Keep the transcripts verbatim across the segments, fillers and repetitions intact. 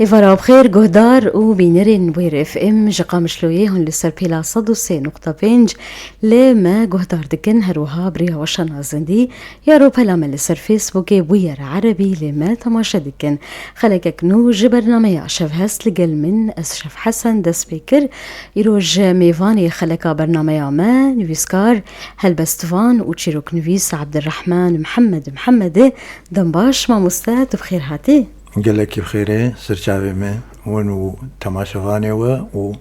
Êvara bi xêr, guhdar û bînerên Wêr F M ji Qamişloyê hûn li ser pêla sed û sê nokta pênc lê me guhdar dikin, her wiha bi riya weşana zindî ya rûpela me li ser Facebookê Bûyer Erebî lê me temaşe dikin. Xelekek nû ji bernameya Şevhest li gel min, ez Şev Hesen dest pê kir. Îro ji mêvanê xeleka bernameya me, nivîskar, helbestvan û çîroknivîs Abdurrahman Mihemed Mihemedê. Dem baş mamoste, tu bi xêr hatî. Gelekî bi xêr e, serçavê me, hûn û temaşevanê we û,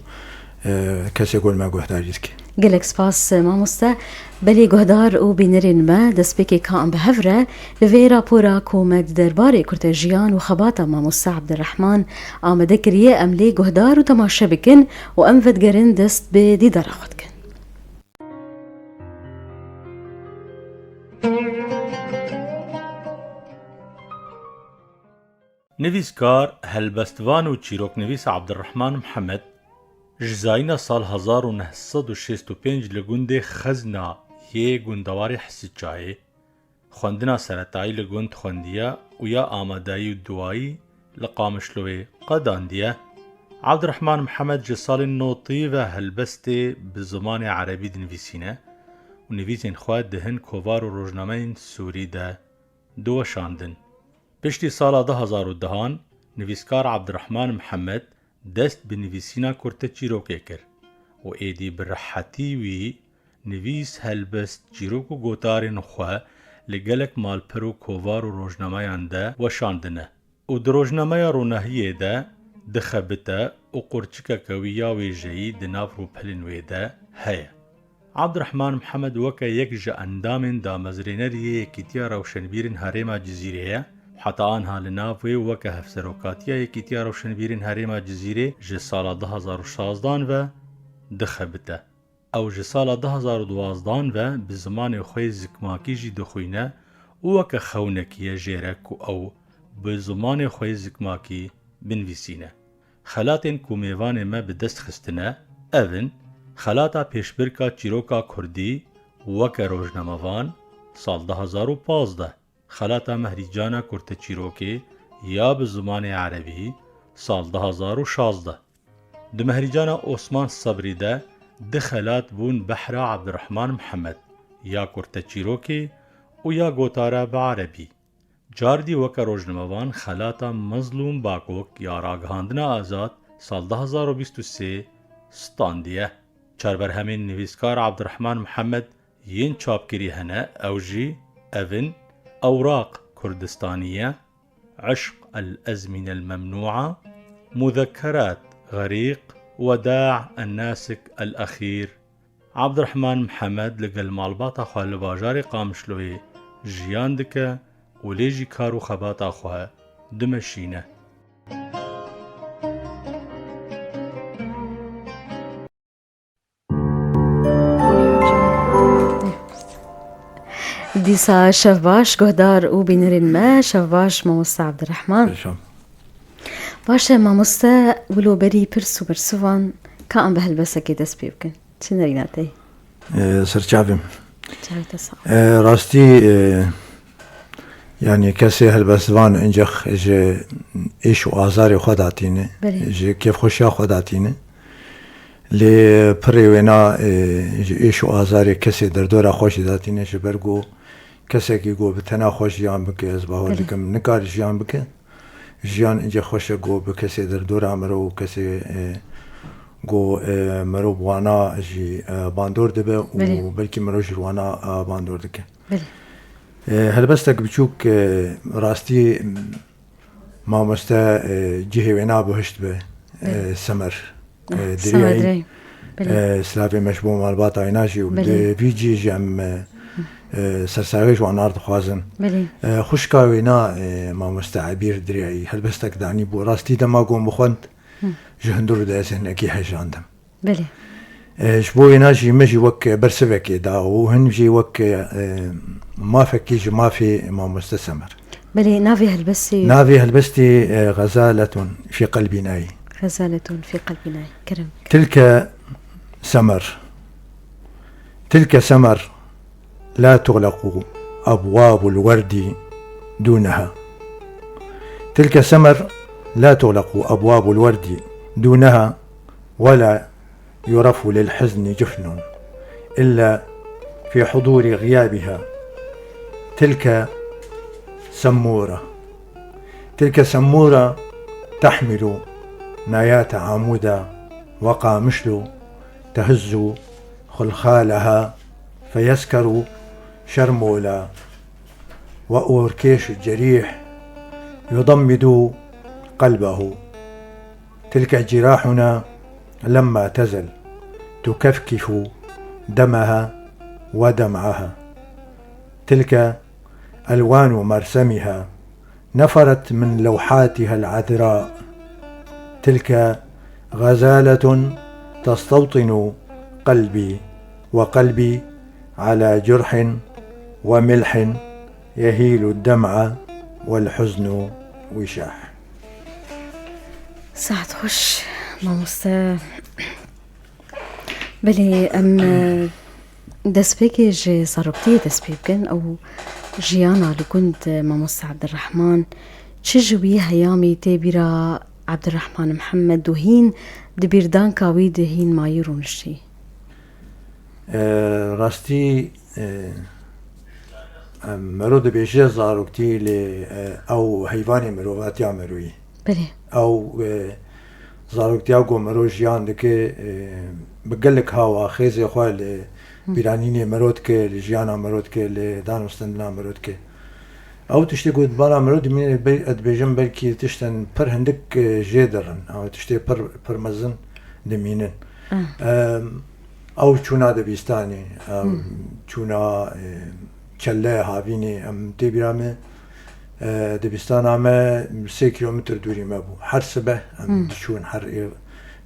e, kesê ku li me guhdarî dike. Gelek spas, mamoste. Belê guhdar û bînerên me, destpêkê ka em bi hev re li vê rapora ku me di derbarê kurtejiyan û xebata mamoste Abdurrahman amade kiriye, em lê guhdar û temaşe bikin û em vedigerin dest bi dîdara xwe dikin. Nivîskar, helbestvan û çîroknivîs Abdurrahman Mihemed ji zayîna sal hezar û neh sed û şêst û pênc li gundê Xezna yê gundewarê Hesiçayê xwendina seretayî li gund xwendiye û ya amadayî û duwayî li Qamişloyê qedandiye. Abdurrahman Mihemed ji salên notî ve helbestê bi zimanê erebî dinivîsîne û nivîsên xwe di hin kovar û rojnameyên sûrî de diweşandin. Piştî sala du hezar û dehan nivîskar Abdurrahman Mihemed dest bi nivîsîna kurteçîrokê kir û êdî bi rehetî wî nivîs, helbest, çîrok û gotarên xwe li gelek malper û kovar û rojnameyan de weşandine û di rojnameya Ronahiyê de dixebite û qurçikeke wî ya wêjeyî di nav rûpelên wê de heye. Abdurrahman Mihemed weke yek ji endamên damezrênerî yê Yekîtiya Rewşenbîrên Herêma Cizîrê ye û heta anha li nav wê weke Hevserokatiya Yekîtiya Rewşenbîrên Herêma Cizîrê ji sala du hezar û şazdan ve dixebite. Ew ji sala du hezar û duwazdan ve bi zimanê xwe yê zikmakî jî dixwîne û weke xewnekî ye jê re ku ew bi zimanê xwe yê zikmakî binivîsîne. Xelatên ku mêvanê me bi dest xistine, ev in: Xelata Pêşbirka Çîroka Kurdî weke rojnamevan, sal du hezar û pazdeh, Xelata Mehrîcana Kurteçîrokê ya bi zimanê erebî, sal du hezar û şazdeh. Di Mehrîcana Osman Sebrî de du xelat bûn behra Abdurrahman Mihemed, ya kurteçîrokê û ya gotara bi erebî. Cardî weke rojnamevan xelata Mezlûm Bakok ya Ragihandina Azad sal du hezar û bîst û sê standiye. Çar berhemên nivîskar Abdurrahman Mihemed yên çapkirî hene, ew jî ev in: Ewraq Kurdistanî ye, Eşq el Ezmîne el Memnûa, Muzekerat Xerîq, Weda el Nasik el Exîr. Abdurrahman Mihemed li gel malbata xwe li bajarê Qamişloyê jiyan dike û lê jî kar û xebata xwe dimeşîne. Dîsa şev baş, guhdar û bînerên me, şev baş, mamoste Abdurrahman. Şev. Baş e, mamoste, wilo berî pirs û bersivan, ka em bi helbesekê dest pê bikin. Çi nerîna te ye? Ee, serçavim. Çavê te sax. Ee, rastî, ee, yani kesê helbestvan incex ji êş û azarê xwe datîne, Belê. ji kêfxweşiya xwe datîne. Lê pirê wêna, ee, ji êş û azarê kesê derdora xwe jî datîne, ji ber ku kesekî ku bi tena xwe jiyan bike, ez bawer Belê. dikim, nikare jiyan bike. Jiyan ince xweş e ku bi kesê derdora mirov û kesê, e, ku, e, mirov wana jî, e, bandor dibe û Belê. belkî mirov jî wana, e, bandor dike. Belê. E, helbestek biçûk, e, rastî, m-, mamoste, e, cihê wêna bihişt be, e, Belê. Semer. E, Eh, Diriyayî, Semer Diriyayî. Belê. e, silavê me ji bo malbata wêna jî û Belê. di vî cihê jî em, e, e, sersaxiyê ji wan ar dixwazin. Belê. E, xwişka wêna, e, mamoste Ebîr Diriyayî helbestek danî bû. Rastî dema ku min xwend, Hı. ji hundir de ez hinekî hejandim. Belê. E, ji bo wêna jî min jî wek bersivekê da û hin jî wek, e, mafekî ji mafê mamoste Semer. Belê, navê helbestê? Navê helbestê, e, Xezaletun fî qelbî nayî. Xezaletun fî qelbî nayî. Kerem. Tilke semer. Tilke semer la tuxlequ ebwabul werdi duneha. Tilke semer لا تغلق أبواب الورد دونها، ولا يرف للحزن جفن إلا في حضور غيابها. تلك سمورة، تلك سمورة تحمل نايات عمودا وقامشلو، تهز خلخالها فيسكر شرمولا، وأوركيش الجريح يضمد قلبه. تلك جراحنا لما تزل تكفكف دمها ودمعها. تلك ألوان مرسمها نفرت من لوحاتها العذراء. تلك غزالة تستوطن قلبي، وقلبي على جرح وملح يهيل الدمع والحزن وشاح. Saet xweş, mamoste. Belê, em, e, destpêkê ji zaroktiyê dest pê bikin. Ew jiyana li gund, e, mamoste Abdurrahman, çi ji wî heyamî tê bîra Abdurrahman Mihemed û hîn di bîrdanka wî de hîn mayî rûniştî? E, rastî, e, em, mero dibêje zaroktî lê, e, ew heyvanê mirovatiya mero yî. Belê. Ew, e, zaroktiya ku mero jiyan dike, e, bi gelek hawa xêzê xwe li bîranînê mero dike, li jiyana mero dike, li danûstendina mero dike. Ew tiştê ku di bala mero dimîne, be-, ez dibêjim belkî tiştên pir hindik, e, jê dirin. Ew tiştê pir, pir mezin dimînin. Em, Ew çûna dibistanê, em, çûna, e, çelle havînê, em tê bîra me, e, dibistana me sê kîlometr dûrî me bû. Her sibe em diçûn, her ê-,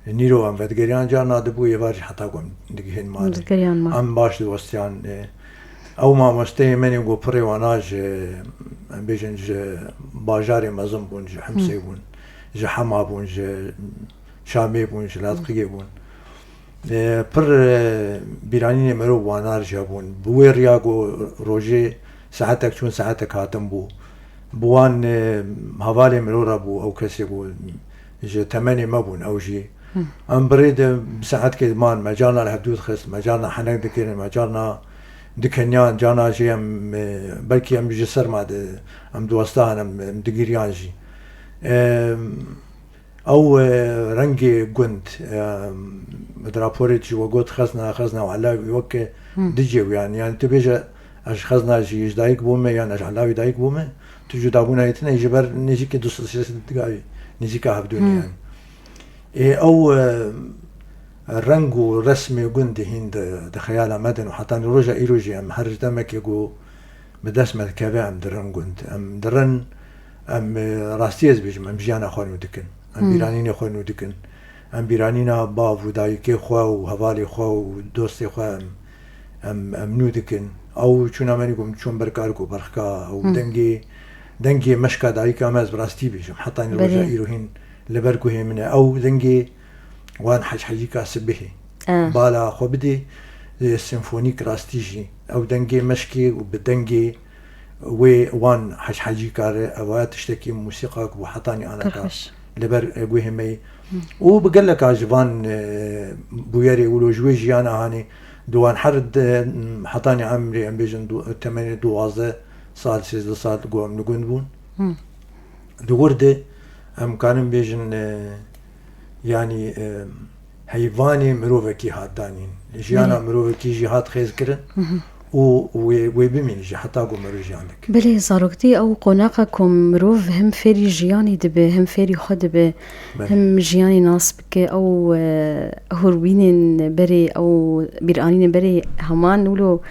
nîro em vedigeriyan, carna dibû êvar jî heta ku em digihên malê. Digeriyan mal. Em baş diwestiyan, e, ew mamosteyê me nê ku pirê wana ji, em bêjin ji bajarê mezin bûn, ji Himsê bûn, ji Hema bûn, ji Şamê bûn, ji Ladqiyê bûn. E, pir, e, bîranînê mero bi wan a re jî hebûn. Bi wê riya ku rojê saetek çûn, saetek hatin bû. Bi wan, e, hevalê mero re bû, ew kesê ku ji temenê me bûn, ew jî. Em bi rê de bi saetkê diman, me carna li hevdû dixist, me carna henek dikirin, me carna dikeniyan, carna jî em, e, belkî em ji ser me de, em diwestihan, em, em digiriyan jî. E, Ew, e, rengê gund, e, di raporê jî we got xezna, xezna û elawî weke dicê wî, yanî, yanî tu bêje ez ji xezna jî ji dayik bûme yan ez ji elawî dayik bûme, tu cudabûna yê tune ji ber nêzîkî du sed sê sed digavî, nêzîka hevdûnê yanî. Ê ew, e, reng û resmê gund hîn di, di xeyala me de ne û heta roja îro jî em her demekê ku bi dest me dikeve em dirin gund. Em dirin, em, e, rastî ez bêjim, em jiyana xwe nû dikin. Em bîranînê xwe nû dikin. Em bîranîna bav û dayikê xwe û hevalê xwe û dostê xwe em, em, em nû dikin. Ew çûna me nî ku em çûn ber kar ku berxka ew dengê, dengê meşka dayika me ez bi rastî bêjim. Heta nî roja îro hîn li ber guhê min e. Ew dengê wan hechhecîka sibihê. Bala xwe bidê, e, senfonîk rastî jî. Ew dengê meşkê û bi dengê wê wan hechhecîka re, ev aya tiştekî mûsîqak bû hetanî anaka li ber, e, guhê me yî. Û bi geleka ji van, e, bûyerê wilo ji wê jiyana hanê di wan her de, hetanî emrê em bêjin du-, temenê duwazdeh sal, sêzdeh sal ku em li gund bûn. Di wir de em karin bêjin, e, yanî, e, heyvanê mirovekî hat danîn. Jiyana mirovekî jî hat xêz kirin û wê, wê bimîne jî heta ku meriv jiyan dike. Belê, zaroktî ew qonaxa ku mirov hem fêrî jiyanê dibe, hem fêrî xwe dibe, hem jiyanê nas bike, ew, e, hûrbînên berê, ew bîranînên berê heman wilo,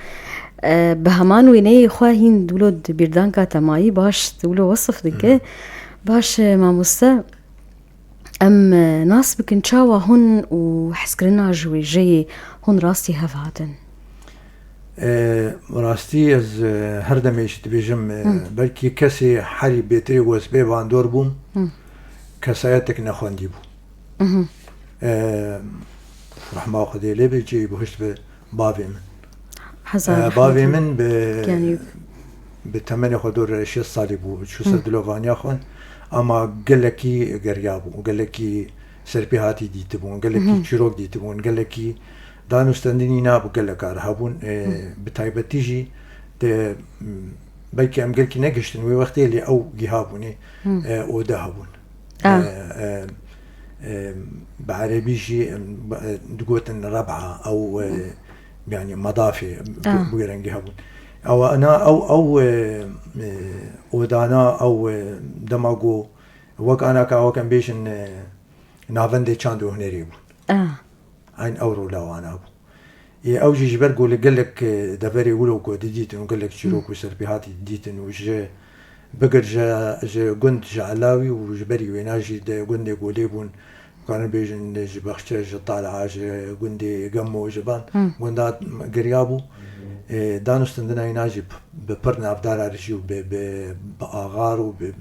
e, bi heman wêneyê xwe hîn wilo di bîrdanka te mayî baş wilo wesif dike. Baş, e, mamoste, em, e, nas bikin çawa hûn û hezkirina ji wêjeyê hûn rastî hev hatin? E, rastî ez, e, her demê jî dibêjim, e, belkî kesê herî bêtirê ku ez pê bandor bûm, kesayetek nexwendî bû. E, rehma Xwedê lê be, cihê bihişt be bavê min. Hezar E, rehmet bavê min bi, bi temenê xwe dor şêst salî bû, çû ser dilovaniya xwe. Ama gelekî geriya bû, gelekî serpêhatî dîtibûn, gelekî çîrok dîtibûn, gelekî danûstendinî nabû, gelek kar hebûn. E, bi taybetî jî de, m, belkî em gelkî negiştin wê wextê, lê ew gihabûnê, e, ode hebûn. E, e, e, bi erebî jî, em, e, digotin reb'a, ew, e, yanî medafê, bu, bu rengî hebûn. Ew, ana, ew, ew, e, e, odana, ew, e, dema ku wek ana ka, wek em bêjin, e, navendê çand û hunerê bûn. Eyn ew rola wana bû. Ê, ew jî ji ber ku li gelek, e, deverê wilo ku didîtin û gelek çîrok û serpêhatî didîtin û ji, bigir ji, ji gund, ji Elawî û ji berî wêna jî di gundê ku lê bûn, karin bêjin ji Bexçe, ji Tala, ji gundê Gemo, ji van gunda geriya bû. E, danûstendina wêna jî p-, bi pir navdara jî û bi, bi, bi axar û bi,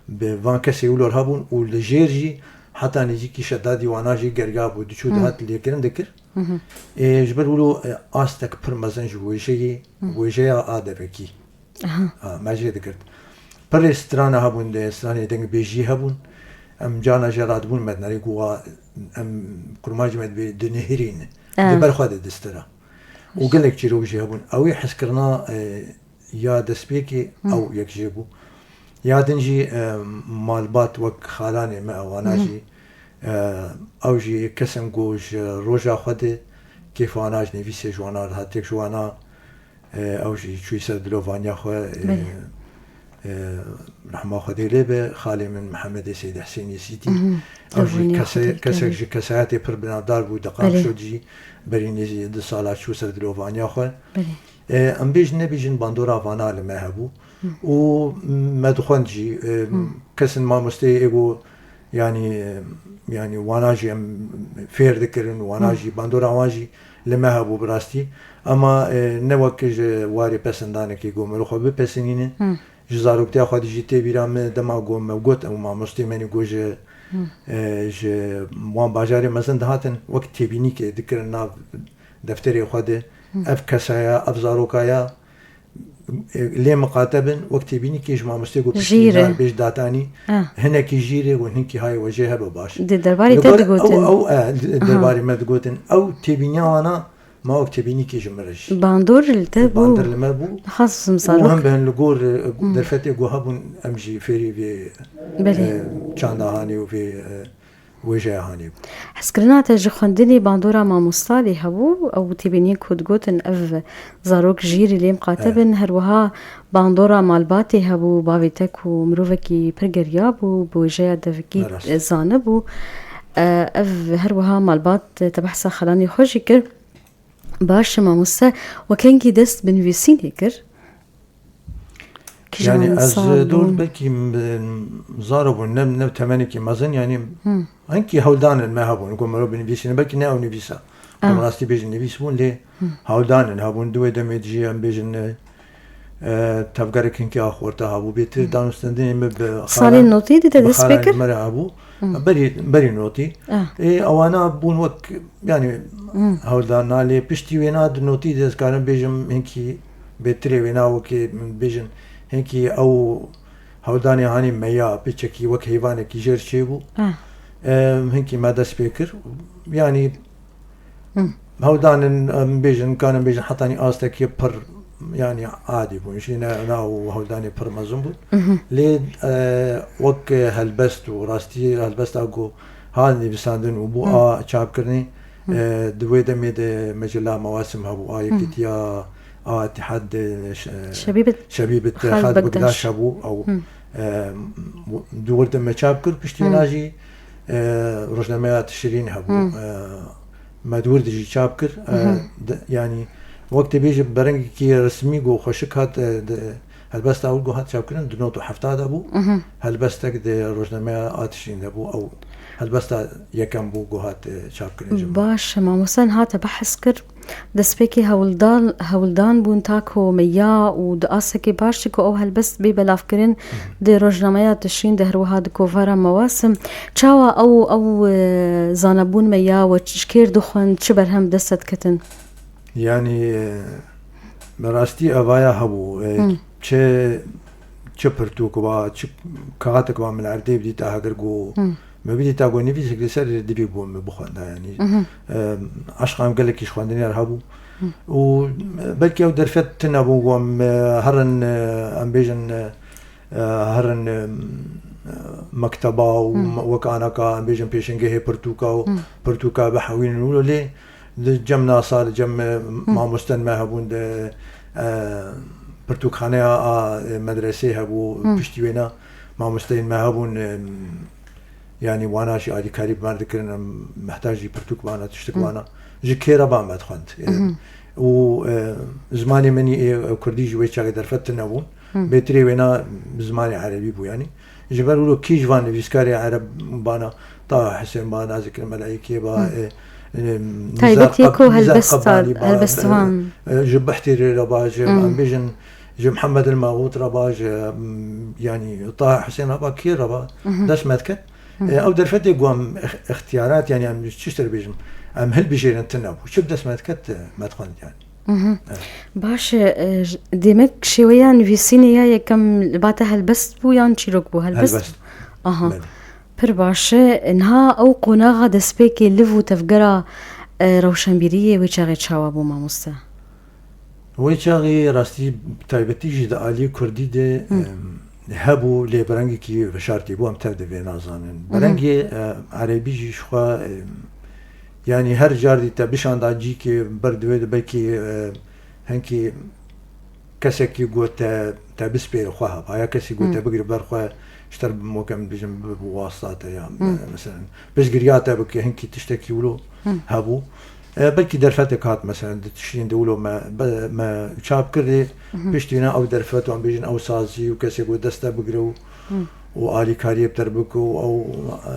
bi van kesê wilo hebûn û li jêr jî heta nêzîkî Şedadî wana jî geriya bû, diçû dihat lêkirin dikir. Ê, ji ber wilo, e, astek pir mezin ji wêjeyê, wêjeya a devekî. A, me jê digirt. Pirê strana hebûn, de stranê dengbêjî hebûn. Em carna jê radibûn me dinerê ku wa, em kurmancî me dibê dinihirîn. Di ber xwe de distira. Û gelek çîrok jî hebûn. Ew ê hezkirina, e, ya destpêkê ew yek jê bû. Ya din jî, e, malbat wek xalanê me ewana jî, e, ew jî kesin ku ji roja xwe de kêfa wana ji nivîsê ji wana dihat. Yek ji wana, e, ew jî çûyî ser dilovaniya xwe, e, e, rehma Xwedê lê be, xalê min Mihemedê Seydê Hesênî Sîtî. Ew jî kesek ji kesayetê pir binavdar bû, di Qamşo jî berî nêzî du sala çû ser dilovaniya xwe. E, em bêjin nebêjin bandora vana li me hebû û me dixwend jî, e, kesin mamosteyê êgo, yanî, e, yanî wana jî em fêr dikirin, wana jî bandora wan jî li me hebû bi rastî. Ema, e, ne wek ji warê pesindanekê ku mirov xwe bipesinîne. Ji zaroktiya xwe de jî tê bîra min dema ku me got, ew mamosteyê me nî ku ji, e, ji wan bajarê mezin dihatin, wek têbînîkê dikirin nav defterê xwe de, ev kesaya, ev zarokaya, e, lê miqate bin, wek têbînîkê ji mamostê ku piştî Jîr e. Nar bêj datanî, Ah. Hinekî jîr e û hinkî hayê we jê hebe baş. Di derbarê Li te gor digotin? Ew, ew, e, di, Aha. Derbarê me digotin. Ew têbîniya wana ma wek têbînîkê ji min re jî. Bandor li te bû? Bandor li me bû. Xas û zarok. Hem ben li gor, e, Hmm. Derfetê ku hebûn em jî fêrî vê, Belê. E, çanda hanê û vê, e, wêjeya hanê bû. Hezkirina te ji xwendinê bandora mamosta lê hebû, ew têbîniyên ku digotin ev zarok jîrî lê miqate Eh. bin, her wiha bandora malbatê hebû, bavê te ku mirovekî pir geriya bû, bi wêjeya devekî Ne rast. zanibû. Eh, ev her wiha malbat te behsa xelanê xwe jî kir. Baş e mamoste, we kengî dest bi nivîsînê kir? Kîjan Yanî ez, sal e, dor bûn? Belkî, m-, zaro bûn, ne, ne temenekî mezin, yanî Hmm. hinkî hewldanên me hebûn, ku mirov binivîsîne, belkî ne ew nivîsa. Ah. Em rastî bêjin nivîs bûn, lê Hmm. hewldanên hebûn, di wê demê de jî em bêjin, e, e, tevgerek hinkî axorta hebû, bêtir Hmm. danûstendinê me bi Salên xalan, notî dî te bi dest pê xalanên kir? me re hebû. Hmm. Berî, berî notî. Ah. Ê, ewana bûn wek, yanî, Hmm. hewldan nalê. Piştî wêna di notî de ez karim bêjim, hinkî bêtirê wêna wekê min bêjin, hinkî ew hewldanê hanî me ya piçekî wek heyvanekî jêr çêbû. Ah. Em, hinkî me dest pê kir. Yanî, Hmm. hewldanên, em bêjin, karin bêjin, hetanî astekî pir, yanî, adî bûn. Jî ne, ne ew hewldanê pir mezin bûn. Mhm. Lê, e, wek helbest û rastî helbesta ku ha nivîsandin û bû Hmm. a çapkirinê, Hmm. e, di wê demê de mecela Mewasim hebû, a Hmm. yekîtiya, a Îtîhad de, e, Şebîbet Şebîbet Xalid Xalid Bektaş. Bektaş hebû, ew, Hmm. e, di wir de me çap kir, piştî Hmm. wêna jî, e, rojnameya Tişrîn hebû. Hmm. E, me di wir de jî çap kir. E, Mhm. de, yanî, wek tê bêjî, berengekî resmî ku xweşik hat, e, de, helbesta ew ku hat çapkirin, di nod û hefta de bû. Mhm. Helbestek di rojnameya a Tişrîn de bû. Ew helbesta yekem bû ku hat, e, çapkirin ji min. Baş e, mamoste, niha te behs kir. Destpêkê hewldan, hewldan bûn ta ku me ya û di asekê baş jî ku ew helbest bê belavkirin Mhm. di rojnameya Tişrîn de, her wiha di kovara Mewasim. Çawa ew, ew, e, zanebûn me ya we ji kêr dixwend, çi berhem dest te diketin? Yanî, e, bi rastî evaya hebû. E, Hmm. çi çi pirtûk ba, çi kaxetek ba min erdê bidîta, heger ku Hmm. me bidîta ku nivîsek li ser divê ku min bixwenda, yanî. Mhm. Em, eşqa em gelekî ji xwendinê re hebû. Hmm. Û belkî ew derfet tune bû ku em, e, herin, e, em bêjin, e, e, herin, e, mekteba û Hmm. me-, wek anaka em bêjin pêşengehê pirtûka û Hmm. pirtûka bihewînin wilo lê Di cem nasa, li cem, e, Hmm. mamosten me hebûn, di, e, pirtûkxaneya a, e, medresê hebû, Hmm. piştî wêna mamosteyên me hebûn, e, yanî wana jî alîkarî bi me re dikirin, em mehtacî pirtûk bana, tiştik Hmm. bana. Ji kê re ba me dixwend. E, Mhm. û, e, zimanê min ê, e, kurdî ji wê çaxê derfet tune bûn. Hmm. Bêtirê wêna zimanê erebî bû yanî. Ji ber wilo kî ji van nivîskarê ereb bana, Taha Husên ba, Nazikir Melaykê ba, Hmm. e, e, Taybet Nizar yê Qab-, ku Nizar helbesta, Qabalî ba, helbestvan. e, e, ji Bihtîrê re ba, ji, Hmm. em bêjin, ji Mihemed el Maxût re ba, ji, em, yanî Taha Husên re ba, kê re ba, Mhm. dest me diket. Mhm. E, ew derfetê ku em ix-, ixtiyarat, yanî em çi ji te re bêjim, em hilbijêrin tune bû. Çi bi dest me diket, e, me dixwend yanî. Mhm. Evet. Baş e, e, j-, demek şêweya nivîsînê ya yekem li ba te helbest bû yan çîrok bû? Helbest. Helbest. Aha. Belê. Pir baş e. Niha ew qonaxa destpêkê liv û tevgera, e, rewşenbîriyê wê çaxê çawa bû, mamoste? Wê çaxê rastî taybetî jî di aliyê kurdî de, Hı. em, hebû, lê bi rengekî veşartî bû, em tev de vê nazanin. Bi Hı hı. rengê, e, erebî jî ji xwe, e, yanî her car dî te bişanda cîkê ber di wê de belkî, e, hinkî kesekî got te, te bispêre xwe heba, ya kesî got Hı. te bigire ber xwe, ji te re bi mokem dibêjim bi, bi wasta te ya, Hı. e, mesela piştgiriya te bike, hinkî tiştekî wilo Hı. hebû. E, belkî derfetek hat, mesela, di tiştên de wilo me, be-, me çap kirdê, Mhm. piştî ne ew derfet, wan bêjin ew sazî û kesê ku dest te bigire û, Hı. û alîkariyê bi te re bike û ew, e,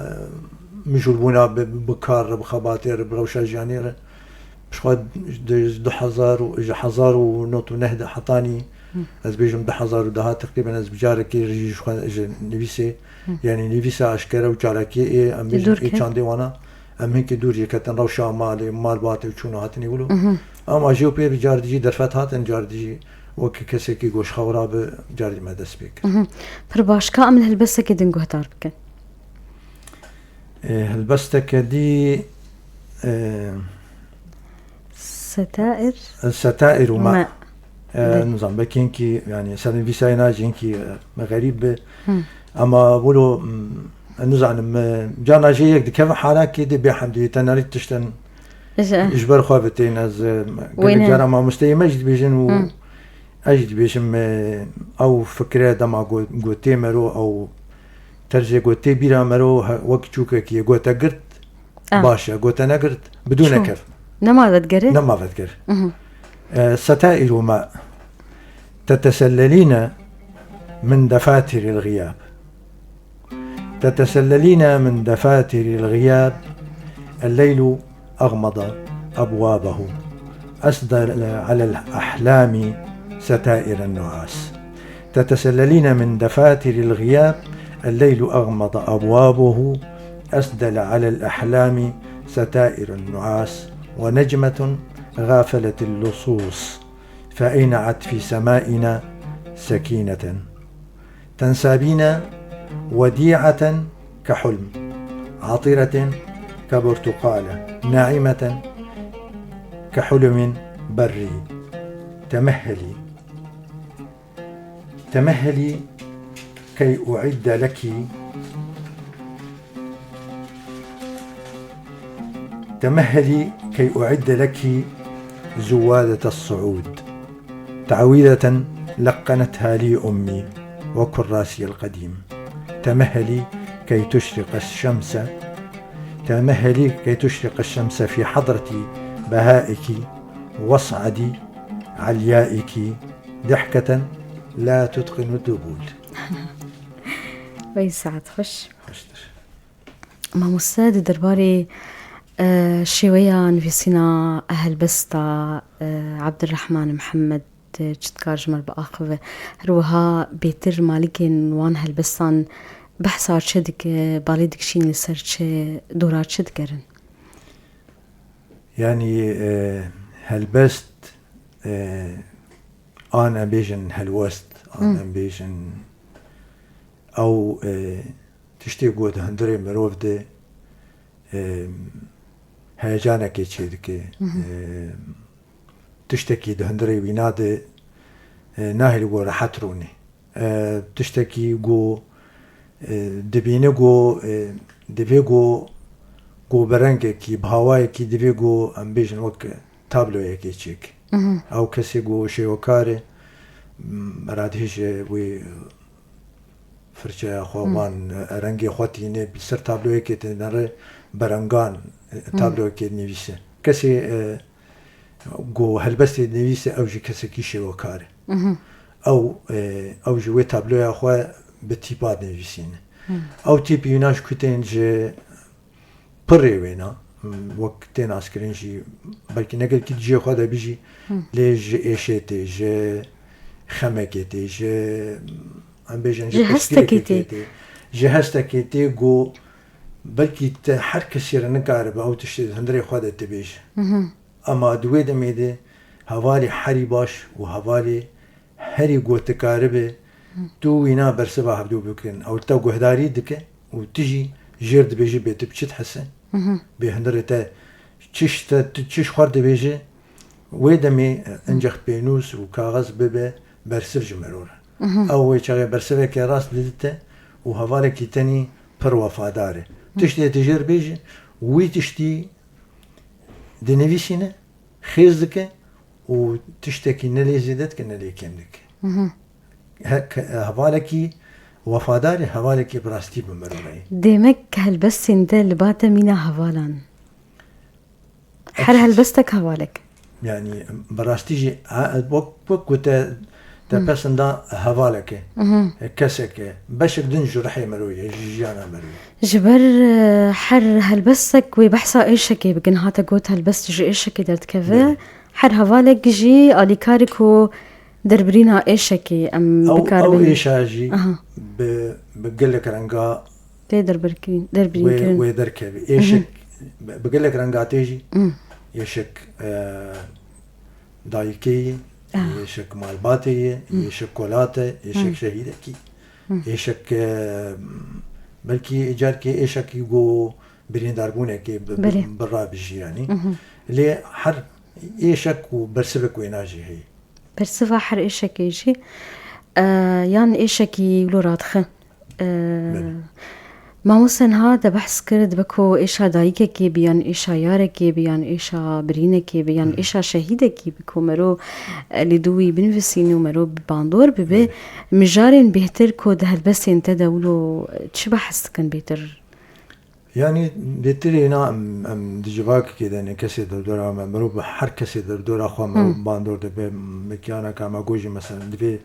mijûlbûna bi, bi kar re, bi xebatê re, bi rewşa jiyanê re. Ji xwe di, du hezar û, ji hezar û nod û neh de hetanî, Hı. ez bêjim du hezar û deh teqrîben ez bi carekê jî ji xwe, ji nivîsê, Hı. yanî nivîsa eşkere û çalakiyê ê, em Li bêjin dûr ê ket. çandê wana, em hinkî dûr jî ketin rewşa malê, malbatê û çûn û hatinê wilo. Mhm. Ama jî û pê bi car dijî derfet hatin, car dijî wekî kesekî goşxewra bi car dî me dest pê kir. Mhm. Pir baş, ka em li helbestekê din guhdar bikin. E, helbesteke dî, e, Setair. Setair û me. Me. E, Be. nizam, belkî hinkî, yanî, ser nivîsayê najî hinkî, e, xerîb be. Hı. Ama wilo, m, nizanim, e, carna jê yek dikeve halakê dê bê hemdî, te nerî tiştin Ji- ji ber xwe bi tên ez, e, gelek Wêne. cara mamosteyê me jî dibêjin û Hı. ez jî dibêjim, e, ew fikre dema got-, gotê mero, ew terzê gotê bîra mero, he, wek çûkekî ye, gote girt, Ah. baş e, gote negirt, bidû Çû. nekev. Nema vedgere? Nema vedger. Mhm. E, ستائر ماء تتسللين من دفاتر الغياب. تتسللين من دفاتر الغياب، الليل أغمض أبوابه، أسدل على الأحلام ستائر النعاس. تتسللين من دفاتر الغياب، الليل أغمض أبوابه، أسدل على الأحلام ستائر النعاس، ونجمة غافلت اللصوص، فأينعت في سمائنا سكينة. تنسابين وديعة كحلم، عطرة كبرتقالة، ناعمة كحلم بري. تمهلي، تمهلي كي أعد لك، تمهلي كي أعد لك زوادة الصعود. تعويذة لقنتها لي أمي وكراسي القديم. تمهلي كي تشرق الشمس، تمهلي كي تشرق الشمس في حضرة بهائك، واصعدي عليائك ضحكة لا تتقن الذبول. Wey saet xweş. Xweştir. Mamoste, di derbarê, e, şêweya nivîsîna helbesta, e, Ebdulrehman Mihemed, e, çi dikar ji me re biaxive? Her wiha bêtir malikên wan helbestan behsa çi dike, balê dikişîn li ser çi, dora çi digerin? Yanî, e, helbest, e, an em bêjin helwest, an Hı. em bêjin Ew, e, tiştê ku di hundirê mirov de, e, heyecanekê çêdike. E, tiştekî di hundirê wîna de, e, nahêle ku rehet rûnê. E, tiştekî ku, e, dibîne ku, e, divê ku, ku bi rengekî, bi hawayekî divê ku em bêjin wek tabloyekê çêk. Ew kesê ku şêwekar e, m, radihêje wê firçeya xwe wan, e, rengê xwe tîne, bi ser tabloyekê dinere, bi rengan, e, tabloyekê dinivîse. Kesê, e, ku helbestê dinivîse, ew jî kesekî şêwekar e. Ew, e, ew jî wê tabloya xwe bi tîpa dinivîsîne. Ew tîpî wîna ji ku tên, ji pirê wêna, wek tê naskirin jî, belkî ne gelkî di cihê xwe de bijî, lê ji êşê tê, ji xemekê tê, ji, em bêjin, ji Ji hestekê pirsgirêkekê tê. tê, ji hestekê tê ku belkî te her kesî re nikaribe ew tiştê di hundirê xwe de tibêje. Ema di wê demê de hevalê herî baş û hevalê herî gotikaribe, tu wîna bersiva hevdû bikin. Ew te guhdarî dike û tu jî jêr dibêjî bê tu bi çi dihese. Bê hundirê te çi ji te, tu çi ji xwe dibêje, wê demê, e, incex pênûs û kaxez bibe bersiv ji mero re. Ew wê çaxê bersiveke rast didite û hevalekî tenî pir wefadar e. Tiştê tu jêr bêjî, wî tiştî dinivîsîne, xêz dike û tiştekî ne lê zêde dike, ne lê kêm dike. He-, ke-, hevalekî wefadar e, hevalekî bi rastî bi mirov re ye. Demek helbestên te li ba te mîna hevalan. Her Ekîd. helbestek hevalek. Yani, bi rastî jî, ha, wek, wek ku te, te pesinda hevalek e, kesek e, beşek din ji rihê mero ye, ji jiyana mero ye. Ji ber, e, her helbestek wê behsa êşekê bikin, hate got helbest ji êşekê derdikeve. Belê. Her hevalek jî alîkarek û derbirîna êşekê em Ew, ew bikaribin. êşa jî Aha. bi, bi gelek renga Tê derbirkirîn, derbirîn wê, kirin. wê derkevî. Êşek, bi, bi gelek renga tê jî. Êşek, e, dayikê ye, Ah. êşek malbatê ye, êşek kolate, êşek şehîdekî, êşek, e, belkî carkê êşekî ku birîndarbûnekê bi, bi, Belê. bi rabijî yanî. Lê her êşek û bersivek wêna jî heye. Bersiva her êşekê jî, e, yan êşekî wilo radixe. E, Belê. Mamoste niha te behs kir, dibe ku êşa dayikekê bi, yan êşa yarekê bi, yan êşa birînekê bi, yan Hı. êşa şehîdekî bi ku mero, e, li dû wî binivîsîne û mero bi bandor bibe. Belê. Mijarên bêhtir ku di helbestên te de wilo, e, çi behs dikin bêhtir? Yanî, bêhtir êna em, em di civakekê de ne kesê derdora me, mirov bi her kesê derdora xwe mirov Hı. bandor dibe, mekiyaneka me got jî, mesela, divê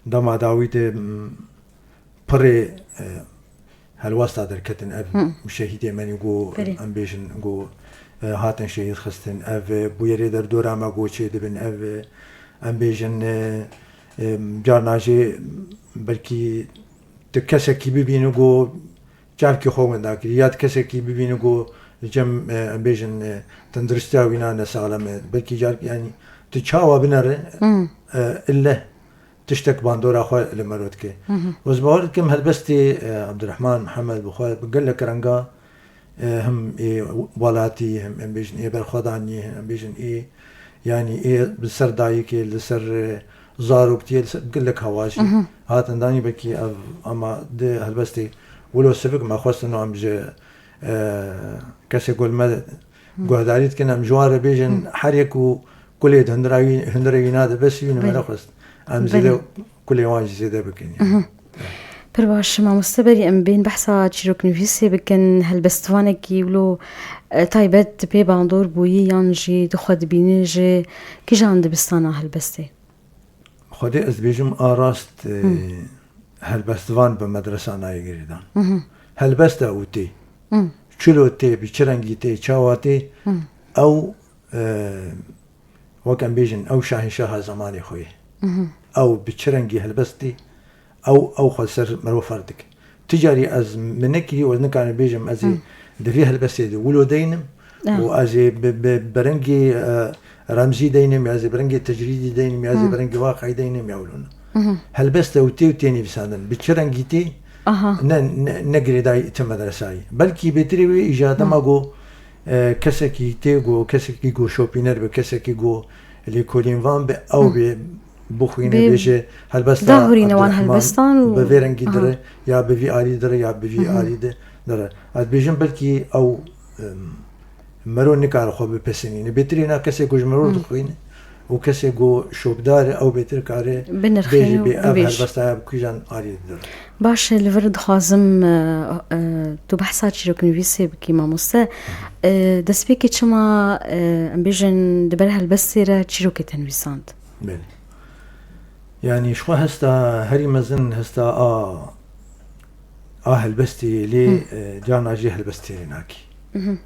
dema dawî de, m, pirê, e, helwesta derketin ev Hı. şehîdê me nî ku Belê. em bêjin ku, e, hatin şehîd xistin, ev, e, bûyerê derdora me ku çê dibin, ev, e, em bêjin, e, e, carna jê belkî tu kesekî bibînî ku çavkî xwe winda kirî, ya tu kesekî bibînî ku li cem, e, em bêjin, e, tenduristiya wîna ne saxlem e. Belkî carkî, yanî tu çawa binere, Hmm. e, illeh tiştek bandora xwe li mero dike. Hı hı. Ez bawer dikim helbestê, e, Abdurrahman Mihemed bi xwe bi gelek renga, e, him ê welatî, him em bêjin ê berxwedanî, him em bêjin ê, yanî ê bi ser dayikê, li ser, e, zaroktiyê, li ser gelek hewa jî Hı hı. hatin danî, belkî ev ama di helbestê wilo sivik me xwestin em ji, e, kesê ku li me guhdarî dikin, em ji wan re bêjin, Hı. her yek û kulê di hundira wî, hundirê wîna de bes wî numere Belê. xwest. Em Belê. zêde kulê wan jî zêde bikin, yani. Mhm. Pir baş, mamoste berî em bên behsa çîroknivîsê bikin, helbestvanekî wilo, e, taybet pê bandor bûyî yan jî di xwe dibîne ji kijan dibistana helbestê? Xwedê ez dibêjim a rast, e, Hı. helbestvan bi medresa nayê girêdan. Mhm. Helbest e û tê. Hı. Çilo tê, bi çi rengî tê, çawa tê, Hı. ew, e, wek em bêjin, ew şahînşaha zemanê xwe ye. Mhm. Ew bi çi rengî helbestî, ew, ew xwe ser mirov ferz dike. Ti carî ez min nekirî û ez nikarim bêjim, ez ê Hı. di vê helbestê de wilo deynim Ah. û ez ê bi, bi, bi rengê, e, remzî deynim, ya ez ê bi rengê tecrîdî deynim, ya ez ê Hı. bi rengê waqî deynim, ya wilo ne. Mhm. Helbest e û tê û tê nivîsandin. Bi çi rengî tê, Aha. Ne, ne, ne girêdayî ti medresayî. Belkî bêtirê wê îja dema ku, e, kesekî tê ku, kesekî ku şopîner be, kesekî ku lêkolînvan be, ew bê bixwîne, bêje helbesta dahurîne wan Abdurrahman helbestan û bi vê rengî aha. dire, ya bi vî alî dire, ya bi vî Hı hı. alî de, dire. Ez dibêjim belkî ew, em, mero nikare xwe bipesinîne. Bêtirê na kesê ku ji mero Hı. dixwîne û kesê ku şopdar e, ew bêtir kare Binirxîne bêjî û bê ev bibêj. helbesta ya bi kîjan alî dir. Baş e, li vir dixwazim, e, e, tu behsa çîroknivîsê bikî, mamoste. E, destpêkê çima, e, em bêjin di ber helbestê re çîrokê te nivîsand? Belê. Yanî ji xwe hesta herî mezin hesta a, a helbestê lê, Hı. e, carna jê helbest têrê nakî. Mhm.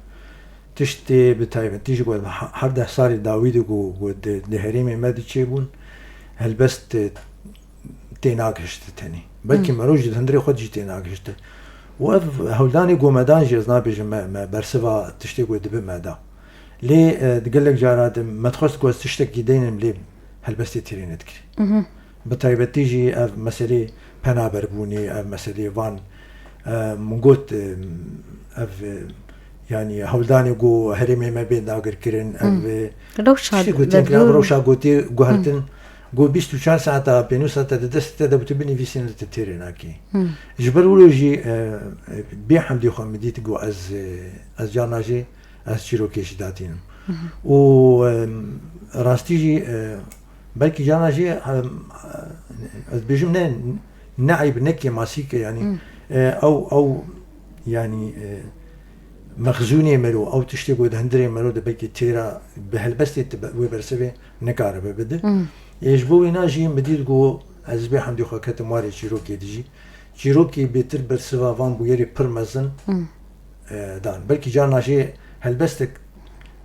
Tiştê bi taybetî ji ku he-, her deh salê dawî de ku, ku di, di herêmê me de çêbûn, helbest, e, tê nagihişti tenê. Belkî Hmm. mero jî di hundirê xwe de jî tê nagihişti. Û ev hewldanê ku me dan jî ez nabêjim me, me bersiva tiştê ku dibe me da. Lê, e, di gelek cara de me dixwest ku ez tiştekî deynim lê helbestê têrê nedikirî. Mhm. Bi taybetî jî ev meselê penaberbûnê, ev meselê van, e, min got, e, ev, e, yanî hewldanê ku herêmê me bê dagirkirin, ev, Hmm. e, Rewşa tiştê ku tê kirin, ev derdor. rewşa ku tê guhertin, Hmm. ku bîst û çar saeta, pênc saeta di destê te de bû tu binivîsînî tu têrê nakî. Hmm. Ji ber wilo jî, e, e, bê hemdê xwe min dît ku ez, e, ez carna jî ez çîrokê jî datînim. Mhm. Û, em, rastî jî, e, belkî carna jî, em, ez dibêjim ne, ne eyb, ne kêmasîk e, yanî, Hmm. e, ew, ew, yanî, e, mexzûnê mero, ew tiştê ku di hundirê mero de belkî têra bi helbestê ti be-, wê bersivê nikaribe bide. Hmm. Ê ji bo wêna jî min dît ku ez bê hemdê xwe ketim warê çîrokê de jî. Çîrokê bêtir bersiva van bûyerê pir mezin, Hmm. e, dan. Belkî carna jê helbestek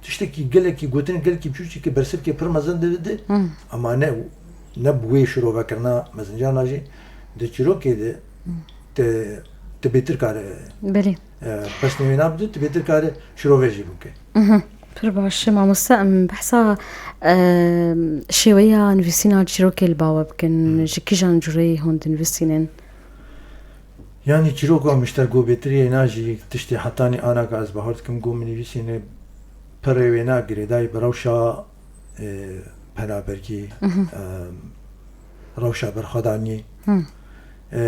tiştekî gelekî gotin, gelekî biçûçikê bersivkê pir mezin dide, Hmm. ama ne, ne bi wê şirovekirina mezin. Carna jî di çîrokê de Hmm. te, te bêtir kare, Belê. e, pesnê wê nabide, te bêtir kare şirove jî bike. Mhm. Pir baş e, mamoste, em behsa, e, şêweya nivîsîna çîrokê li ba we bikin. Hmm. Ji kîjan cûreyê hûn dinivîsînin? Yanî çîroka mişter ku bêtirî yê na jî tiştê hetanî anaka ez bahar dikim ku min nivîsîne pirê wê na girêdayî bi rewşa, e, penaberkî, Mhm. e, rewşa berxwedaniyê, Mhm. e,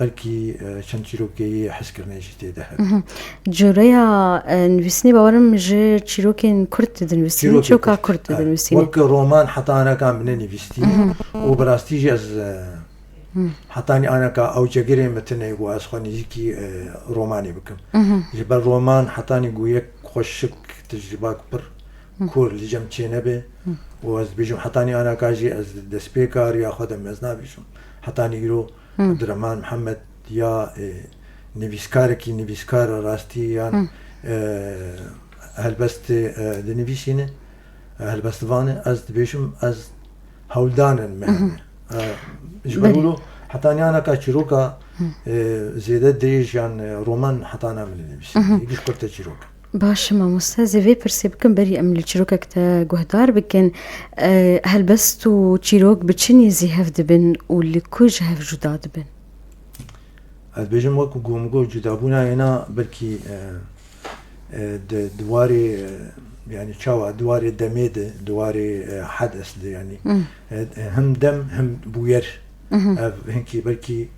belkî, e, çend çîrokê yê hezkirinê jî tê de hebe. Mhm. Cûreya, e, nivîsînê bawerim ji çîrokên kurt dinivîsînin, Çîrokên çîroka kurt. kurt Evet. dinivîsînin. Wek roman heta anaka min nenivîstî Mhm. û bi rastî jî ez, e, Hmm. Hetanî aneka ew cegirê min tune ku ez xwe nêzîkî, e, romanê bikim. Mhm. Ji ber roman hetanî ku yek xweşik tecrîbak pir Hmm. kor li cem çênebe Hmm. û ez dibêjim hetanî aneka jî ez destpêka riya xwe de ez nabêjim. Hetanî îro Hmm. Abdurrahman Mihemed ya, e, nivîskarekî nivîskar rastî yan, Hmm. e, helbestê, e, dinivîsîne, e, helbestvan e, ez dibêjim ez hewldanin me Mhm. hene. E, ji ber Belê. wilo hetanî anaka çîroka, Mhm. e, zêde dirêj yan, e, roman hetana min nivîsî. Mhm. Giş kurte çîrok. Baş e mamoste, ez ê vê pirsê bikim, berî em li çîrokek te guhdar bikin. E, helbest û çîrok bi çi nêzî hev dibin û li ku ji hev cuda dibin? Ez dibêjim wekî ku min got, cudabûna êna belkî, e, e, di, di warê, e, yanî çawa, di warê demê de, di warê, e, hedes de, yanî, Hmm. e, e, him dem, him bûyer. Mhm. Ev hinkî belkî,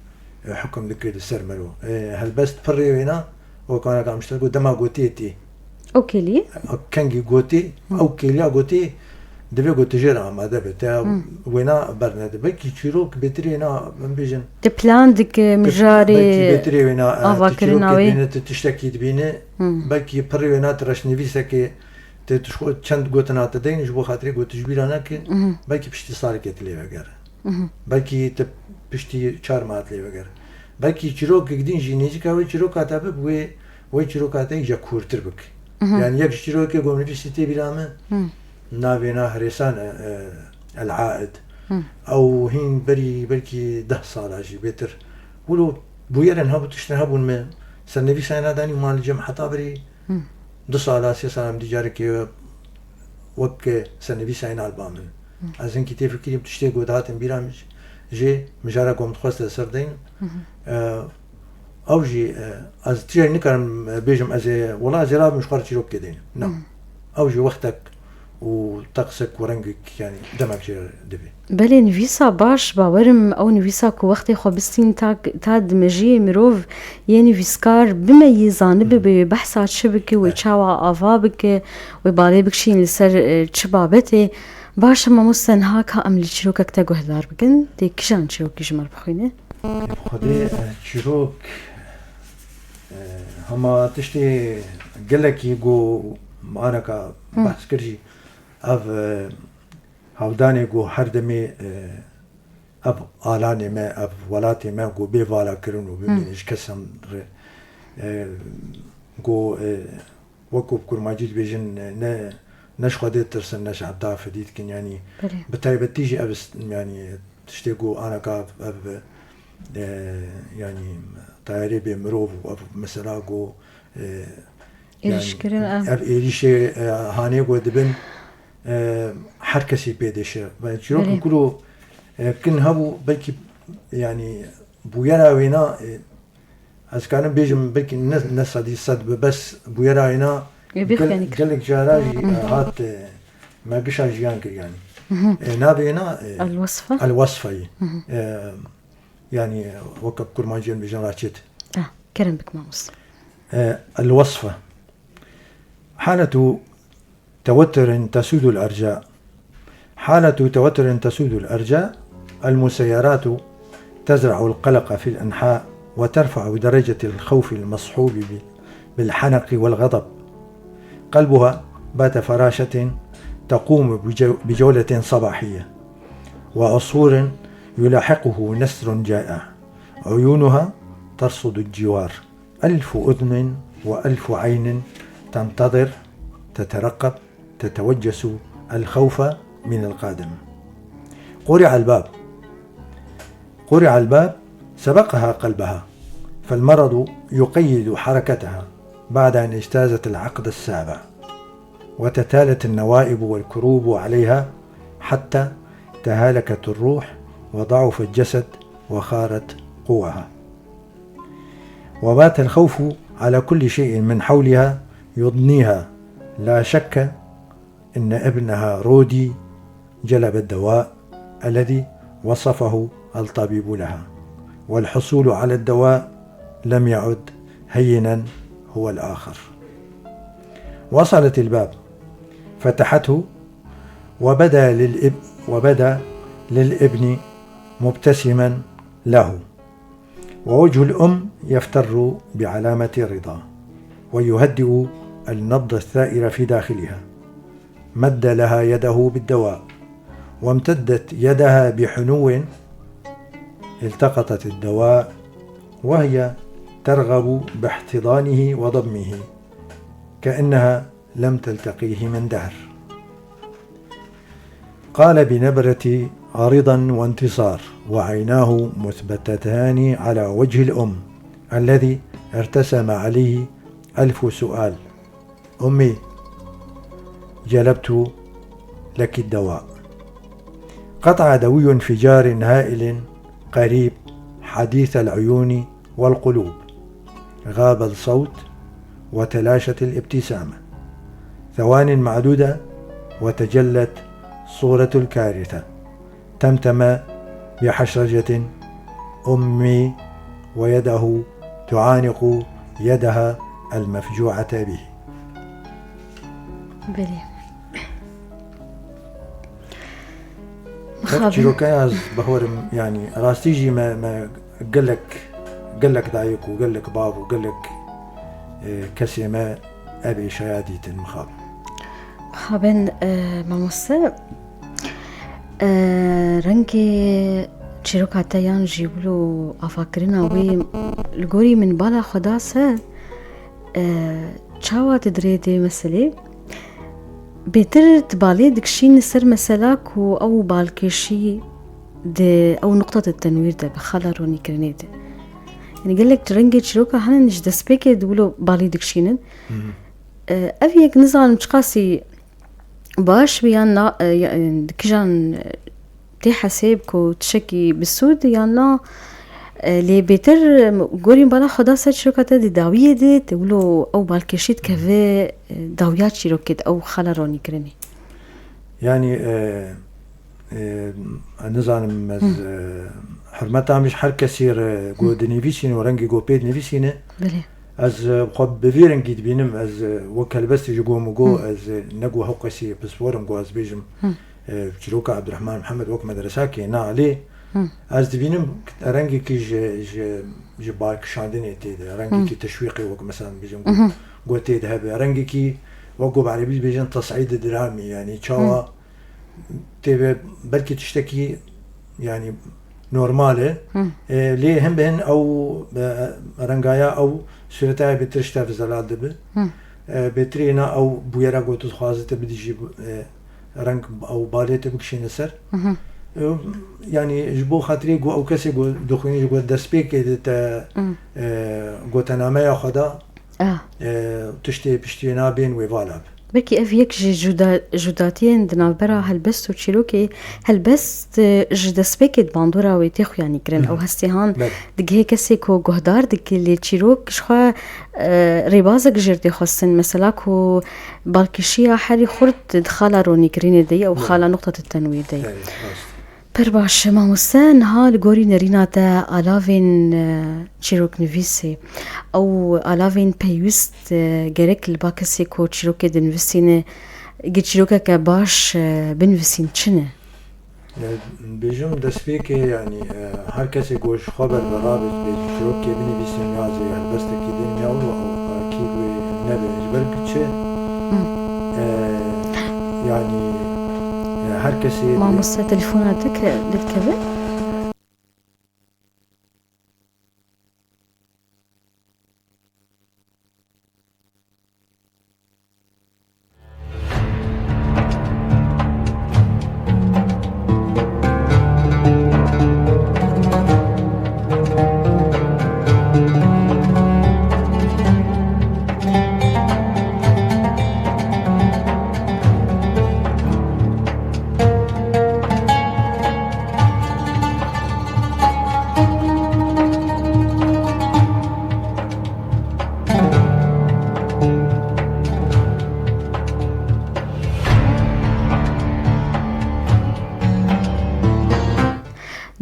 e, hukum dike li ser mero. E, helbest pirrê wêna, wek anaka mişter got, dema gotiyê tê. Ew kêliyê? Kengî gotî, Hmm. ew kêliya gotî divê ku tu jê re amade be. Te Hmm. wêna bernede. Belkî çîrok bêtirê na, em bêjin, Te plan dike, te mijarê belkî bêtirê wêna, e, tu avakirina çîrokê wê. dibîne, tu tiştekî dibîne, Hmm. belkî pirrê wêna tu reşnivîsekê, te tu ji xwe çend gotina te deyne ji bo xatirê ku tu ji bîra neke, Hmm. belkî piştî salekê tu lê vegere. Mhm. Belkî tu piştî çar meha tu lê vegere. Belkî çîrokek din jî nêzîka wê çîroka te bib, wê, wê çîroka te îca kûrtir bik. Mhm. Yani yek ji çîrokê ku min nivîsî tê bîra min, Mhm. navê na herêsan e, e, El Aid. Mhm. Ew hîn berî belkî deh sala jî bêtir. Wilo bûyerên hebû, tiştin hebûn me sernivîsayê nadanî û man li cem heta berî Hmm. Du sala, sê sala min dî carekê wek sernivîsayê nal ba min. Hmm. Ez hinkî tê fikirîm tiştê ku dihatin bîra min jê, mijara ku min dixwest li ser deynim. Mhm. E, Ew jî, e, ez tijî nikarim, e, bêjim ez ê, wela ez ê rabim ji xwe re çîrokê deynim. Na. Hmm. Ew jî wextek û teqsek û rengek, yanî demek jê re divê. Belê, nivîsa baş, bawerim ew nivîsa ku wextê xwe bistîn ta, ta di mejiyê mirov yê nivîskar bimeyî, zanibibe wê behsa çi bike, wê çawa ava bike, wê balê bikişîn li ser, e, çi babetê. Baş e, mamoste, niha ka em li çîrokek te guhdar bikin, tê kijan çîrokî ji me re bixwîne? Xwedê, e, çîrok, e, hema tiştê gelekî ku me aneka Hı. behs kir jî, ev, e, hevdanê ku her demê, e, ev alanê me, ev welatê me ku bê valakirin û Hı. bimîne ji kesan re, e, ku, e, wekû bi kurmancî dibêjin, ne, ne ji Xwedê ditirsin, ne ji evda fedî dikin, yanî Belê. bi taybetî jî ev ist-, yanî tiştê ku anaka ev, e, yanî tayarê bê mirov û ev mesela ku, e, Êrîşkirin, yanî ev. ev êrîşê, e, hanê ku dibin, e, her kesî pê dişe. Ve çîrokên Belê. ku lo, e, kin hebû, belkî, yanî bûyera wêna, e, Ez karim bêjim, belkî ne, ne sedî sed be, bes bûyera wêna Ê, bêx gel-, yanî gelek cara jî, Hı hı. e, hat, e, me gişa jiyan kir, yanî. Hı hı. E, navê wêna, e, El-Wesfe? El-Wesfe yî. Hı hı. E, yanî, weke bi kurmancî em bêjin raçêt. Ah, kerem bik mamoste. E, El-Wesfe. حالة توتر تسود الأرجاء. حالة توتر تسود الأرجاء. المسيرات تزرع القلق في الأنحاء وترفع درجة الخوف المصحوب ب-، بالحنق والغضب. قلبها بات فراشة تقوم بجو-، بجولة صباحية، وعصفور يلاحقه نسر جائع، عيونها ترصد الجوار. ألف أذن وألف عين تنتظر، تترقب، تتوجس الخوف من القادم. قرع الباب. قرع الباب، سبقها قلبها، فالمرض يقيد حركتها بعد أن اجتازت العقد السابع. وتتالت النوائب والكروب عليها حتى تهالكت الروح وضعف الجسد وخارت قواها. وبات الخوف على كل شيء من حولها يضنيها. لا شك إن ابنها رودي جلب الدواء الذي وصفه الطبيب لها، والحصول على الدواء لم يعد هينا هو الآخر. وصلت الباب، فتحته، وبدا للإب-، وبدا للابن مبتسما له، ووجه الأم يفتر بعلامة رضا، ويهدئ النبض الثائر في داخلها. مد لها يده بالدواء، وامتدت يدها بحنو، التقطت الدواء وهي ترغب باحتضانه وضمه كأنها لم تلتقيه من دهر. قال بنبرة رضا وانتصار وعيناه مثبتتان على وجه الأم الذي ارتسم عليه ألف سؤال: أمي، جلبت لك الدواء. قطع دوي انفجار هائل قريب حديث العيون والقلوب. غاب الصوت وتلاشت الابتسامة. ثوان معدودة وتجلت صورة الكارثة. تمتم بحشرجة أمي ويده تعانق يدها المفجوعة به. Belê. Ev Mixabin. çîrokeya ez bawerim, yanî rastî jî me, me gelek, gelek dayik û gelek bav û gelek, e, kesê me ev êşaya dîtin mixabin. Mixabin, e, mamoste, e, rengê çîroka te yan jî wilo avakirina wê li gorî min bala xwe da ser, e, çawa didirê dê meselê? Bêtir tu balê dikişînî ser mesela ku ew balkêşî di ew nuqta di tenwîr de bi xala ronîkirinê de. Yanî gelek rengê çîroka hene ji destpêkê di wilo balî dikişînin. Hı hı. E, ev yek nizanim çiqasî baş bi yan na, e, ya, e, di kijan, e, tê hesêb ku tişekî bi sûd yan na, E, lê bêtir, em, gorî bala xwe da ser çîroka te di dawiyê de, te wilo ew balkêşî dikeve, e, dawiya çîrokê de, ew xala ronîkirinê. Yanî, e, e, ez nizanim, ez, Hmm. e, hurmeta min ji her kesî re ku Hmm. dinivîsîne û rengê ku pê dinivîsîne, Belê. ez, e, xwe bi vî rengî dibînim, ez, e, wek helbestê ji ku min got, Hmm. ez, e, ne ku hewqesî pispor im ku ez bêjim, Hmm. e, çîroka Ebdurehman Mihemed wek medresakê, na, lê Hmm. ez dibînim rengekî ji, ji, ji balkişandinê tê de, rengekî Hmm. teşwîqê wek, mesela, bêjim, Mhm. ku tê de hebe, rengekî wek ku bi erebî dibêjin tes'îd dramî, yanî çawa Hmm. tê ve belkî tiştekî, yanî normal e. Hmm. E, lê hin bi hin ew, e, rengaya ew sûretaya bêtir ji te ve zelal dibe. Hmm. E, bêtirê na ew bûyera ku tu dixwazî te bidî jî, e, reng ew balê te bikişîne ser. Mhm. E, yanî ji bo xatirê ku ew kesê ku dixwînî ji ku destpêkê de te, Hmm. e, gotenameya xwe da, Ah. e, tiştê piştiyê na bên wê vala be. Belkî ev yek ji cuda-, cudatiyên di navbera helbest û çîrokê, helbest, e, ji destpêkê di bandora wê tê xuyanîkirin. Mhm. Ew hestê han Belê. digihê kesê ku guhdar dike, lê çîrok ji xwe, e, rêbazek jêr tê xwestin. Mesela ku balkişiya herî xurt di xala ronîkirinê de ye û Belê. xala nuqta tenwîr de ye. Belê, rast. Pir baş, mamoste, niha li gorî nerîna te alavên, e, çîroknivîsê, ew alavên pêwîst, e, gerek li ba kesê ku çîrokê dinivîsîne, gi çîrokeke baş, e, binivîsîn çi ne? E, bêjim destpêkê, yanî, e, her kesê ku ji xwe ber bi rabe, bê çîrokê binivîsîn ya zî helbestekî din ya û, û, e, kî wê nebe, ji ber ku çi? Hı. E, yanî, e, her kesê Mamoste, telefona te ke-, dikeve?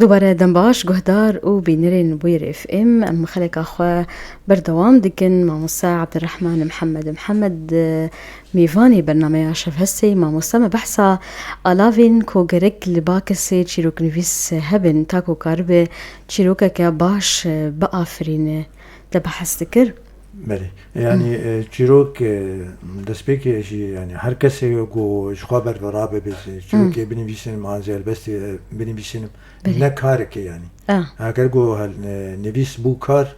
Dubare dem baş, guhdar û bînerên Bûyer F M. Em xeleka xwe berdewam dikin. Mamoste Ebdurrehman Mihemed Mihemed, e, mêvanê bernameya Şevhestê. Mamoste, me behsa alavên ku gerek li ba kesê çîroknivîs hebin, ta ku karibe çîrokeke baş, e, biafirîne, te behs dikir. Belê. Yanî, Hı. e, çîrok, e, destpêkê jî, yanî her kesê ku ji xwe ber ve rabe bê, çîrokê Hı. binivîsin, mazî helbestê, e, binivîsin, Belê. ne kareke yanî. Ah. Eger ku hel-, e, nivîs bû kar,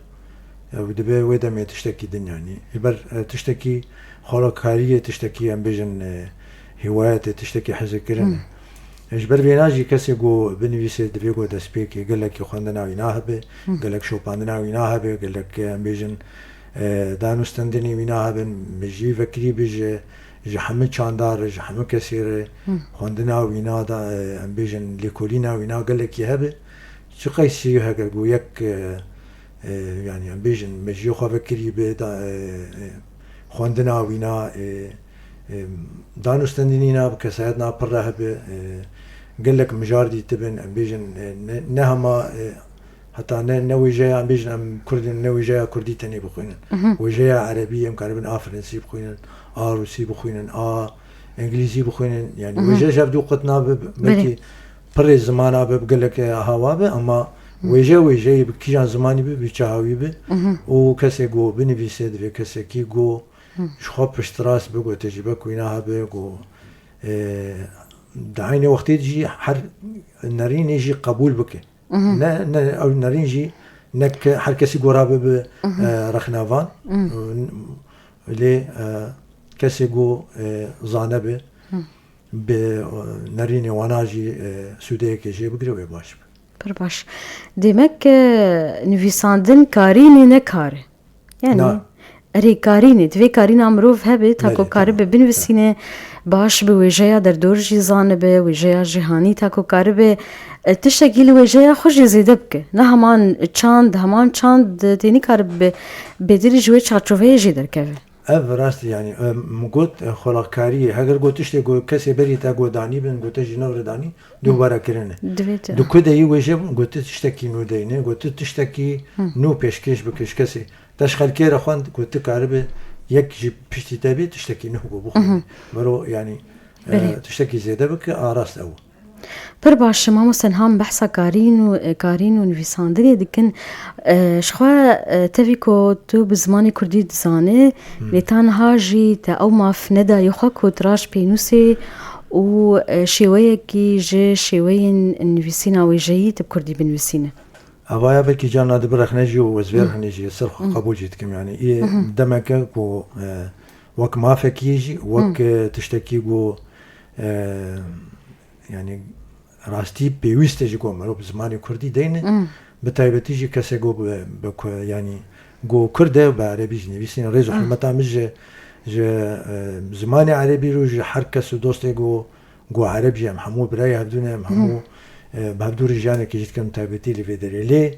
ew dibe wê demê tiştekî din yanî. Ji ber, e, tiştekî xwalakariyê, tiştekî em bêjin, e, hîwayetê, tiştekî hizirkirin e. Hı. Ji ber vêna jî kesê ku binivîse divê ku destpêkê gelekî xwendina wîna hebe, Hı. gelek şopandina wîna hebe, gelek, em bêjin, e, danûstendinê wîna hebin, min jî vekirî bi ji, ji hemû çanda re, ji hemû kesê re, Hı. xwendina wîna da, e, em bêjin lêkolîna wîna gelekî hebe. Çi qeysî heke ku yek, e, e, yanî em bêjin mejiyê xwe vekirî bi da, e, e, xwendina wîna, e, e, danûstendinîna bi kesayetna pir re hebe, e, gelek mijar dîtibin, em bêjin, e, ne, ne hema, e, heta ne, ne wêjeya, em bêjin em Kurd in, ne wêjeya Kurdî tenê bixwînin. Mhm. Wêjeya Erebî em karibin a Frensî bixwînin, a Rûsî bixwînin, a Îngilîzî bixwînin. Yanî Mhm. wêje ji hev du qut nabe, Belê. belkî pirê zimana be, bi gelek hawa be, ama Hı. wêje wêjeyê bi kîjan zimanî be, bi çaha wî be. Mhm. Û kesê ku binivîse, divê kesekî ku Hı. ji xwe piştrast be, ku tecrûbe ku wîna hebe, ku, e, di eynê wextê jî her nerînê jî qebûl bike. Mhm. Ne, ne, ew nerîn jî ne ke-, her kesî ku rabe bi, Mhm. e, rexnevan. Mhm. Lê, e, kesê ku, e, zane be, Hı. bi, e, nerînê wana jî, e, sûdeyekê jê bigire wê baş be. Pir baş. Demek, e, nivîsandin karînê ne kar e. Yani, Na. erê karînê, divê karîna mirov hebe, ta Belê, ku karibe tamam. binivîsîne, Baş bi wêjeya derdor jî zanibe, wêjeya cîhanî ta ku karibe, e, tiştekî li wêjeya xwe jî zêde bike. Ne heman çand, heman çand tê nikaribe bêtirî ji wê çarçoveyê jî derkeve. Ev rast e, yanî, e, min got, e, xwelaqkariyê. Heger got tiştê ku kesê berî te got danî bin, got te ji nav re danî, dubare kirine. Divê te Di ku de yî wêje bûn, got tu tiştekî nû deyne, got tu tiştekî Hı. nû pêşkêş bike ji kesê. Te ji xelkê re xwend, got tu karibe yek ji piştî te bê tiştekî nû ku bixwîne. Bero, yanî, e, Belê. tiştekî zêde bike, a rast ew. Pir baş, mamoste, niha em behsa karîn û, e, karîn û nivîsandinê dikin. E, ji xwe, e, tevî ku tu bi zimanê kurdî dizanî, Hmm. lê ta niha jî te ew maf nedaye xwe ku tu raş pênûsê û, e, şêweyekî ji şêweyên nivîsîna wêjeyî tu bi kurdî binivîsîne. Evaya belkî carna dibirexne jî û ez vê Hmm. rexnê jî ser xwe Hmm. qebûl jî dikim. Yanî, ê Hmm. demeke ku, e, wek mafekî jî, wek, Hmm. e, tiştekî ku, e, yanî, rastî pêwîst e ji ku mirov bi zimanê kurdî deyne, Hmm. bi taybetî jî kesê ku bi, bi ku, yanî, ku kurd e, bi erebî jî nivîsîne. Rêz û Ah. hurmeta min ji, ji, e, zimanê erebî re û ji her kes û dostê ku, ku ereb jî, em hemû birayê hevdû ne, em hemû, Hmm. e, bi hevdû re jiyanekê jî dikin, taybetî li vê derê. Lê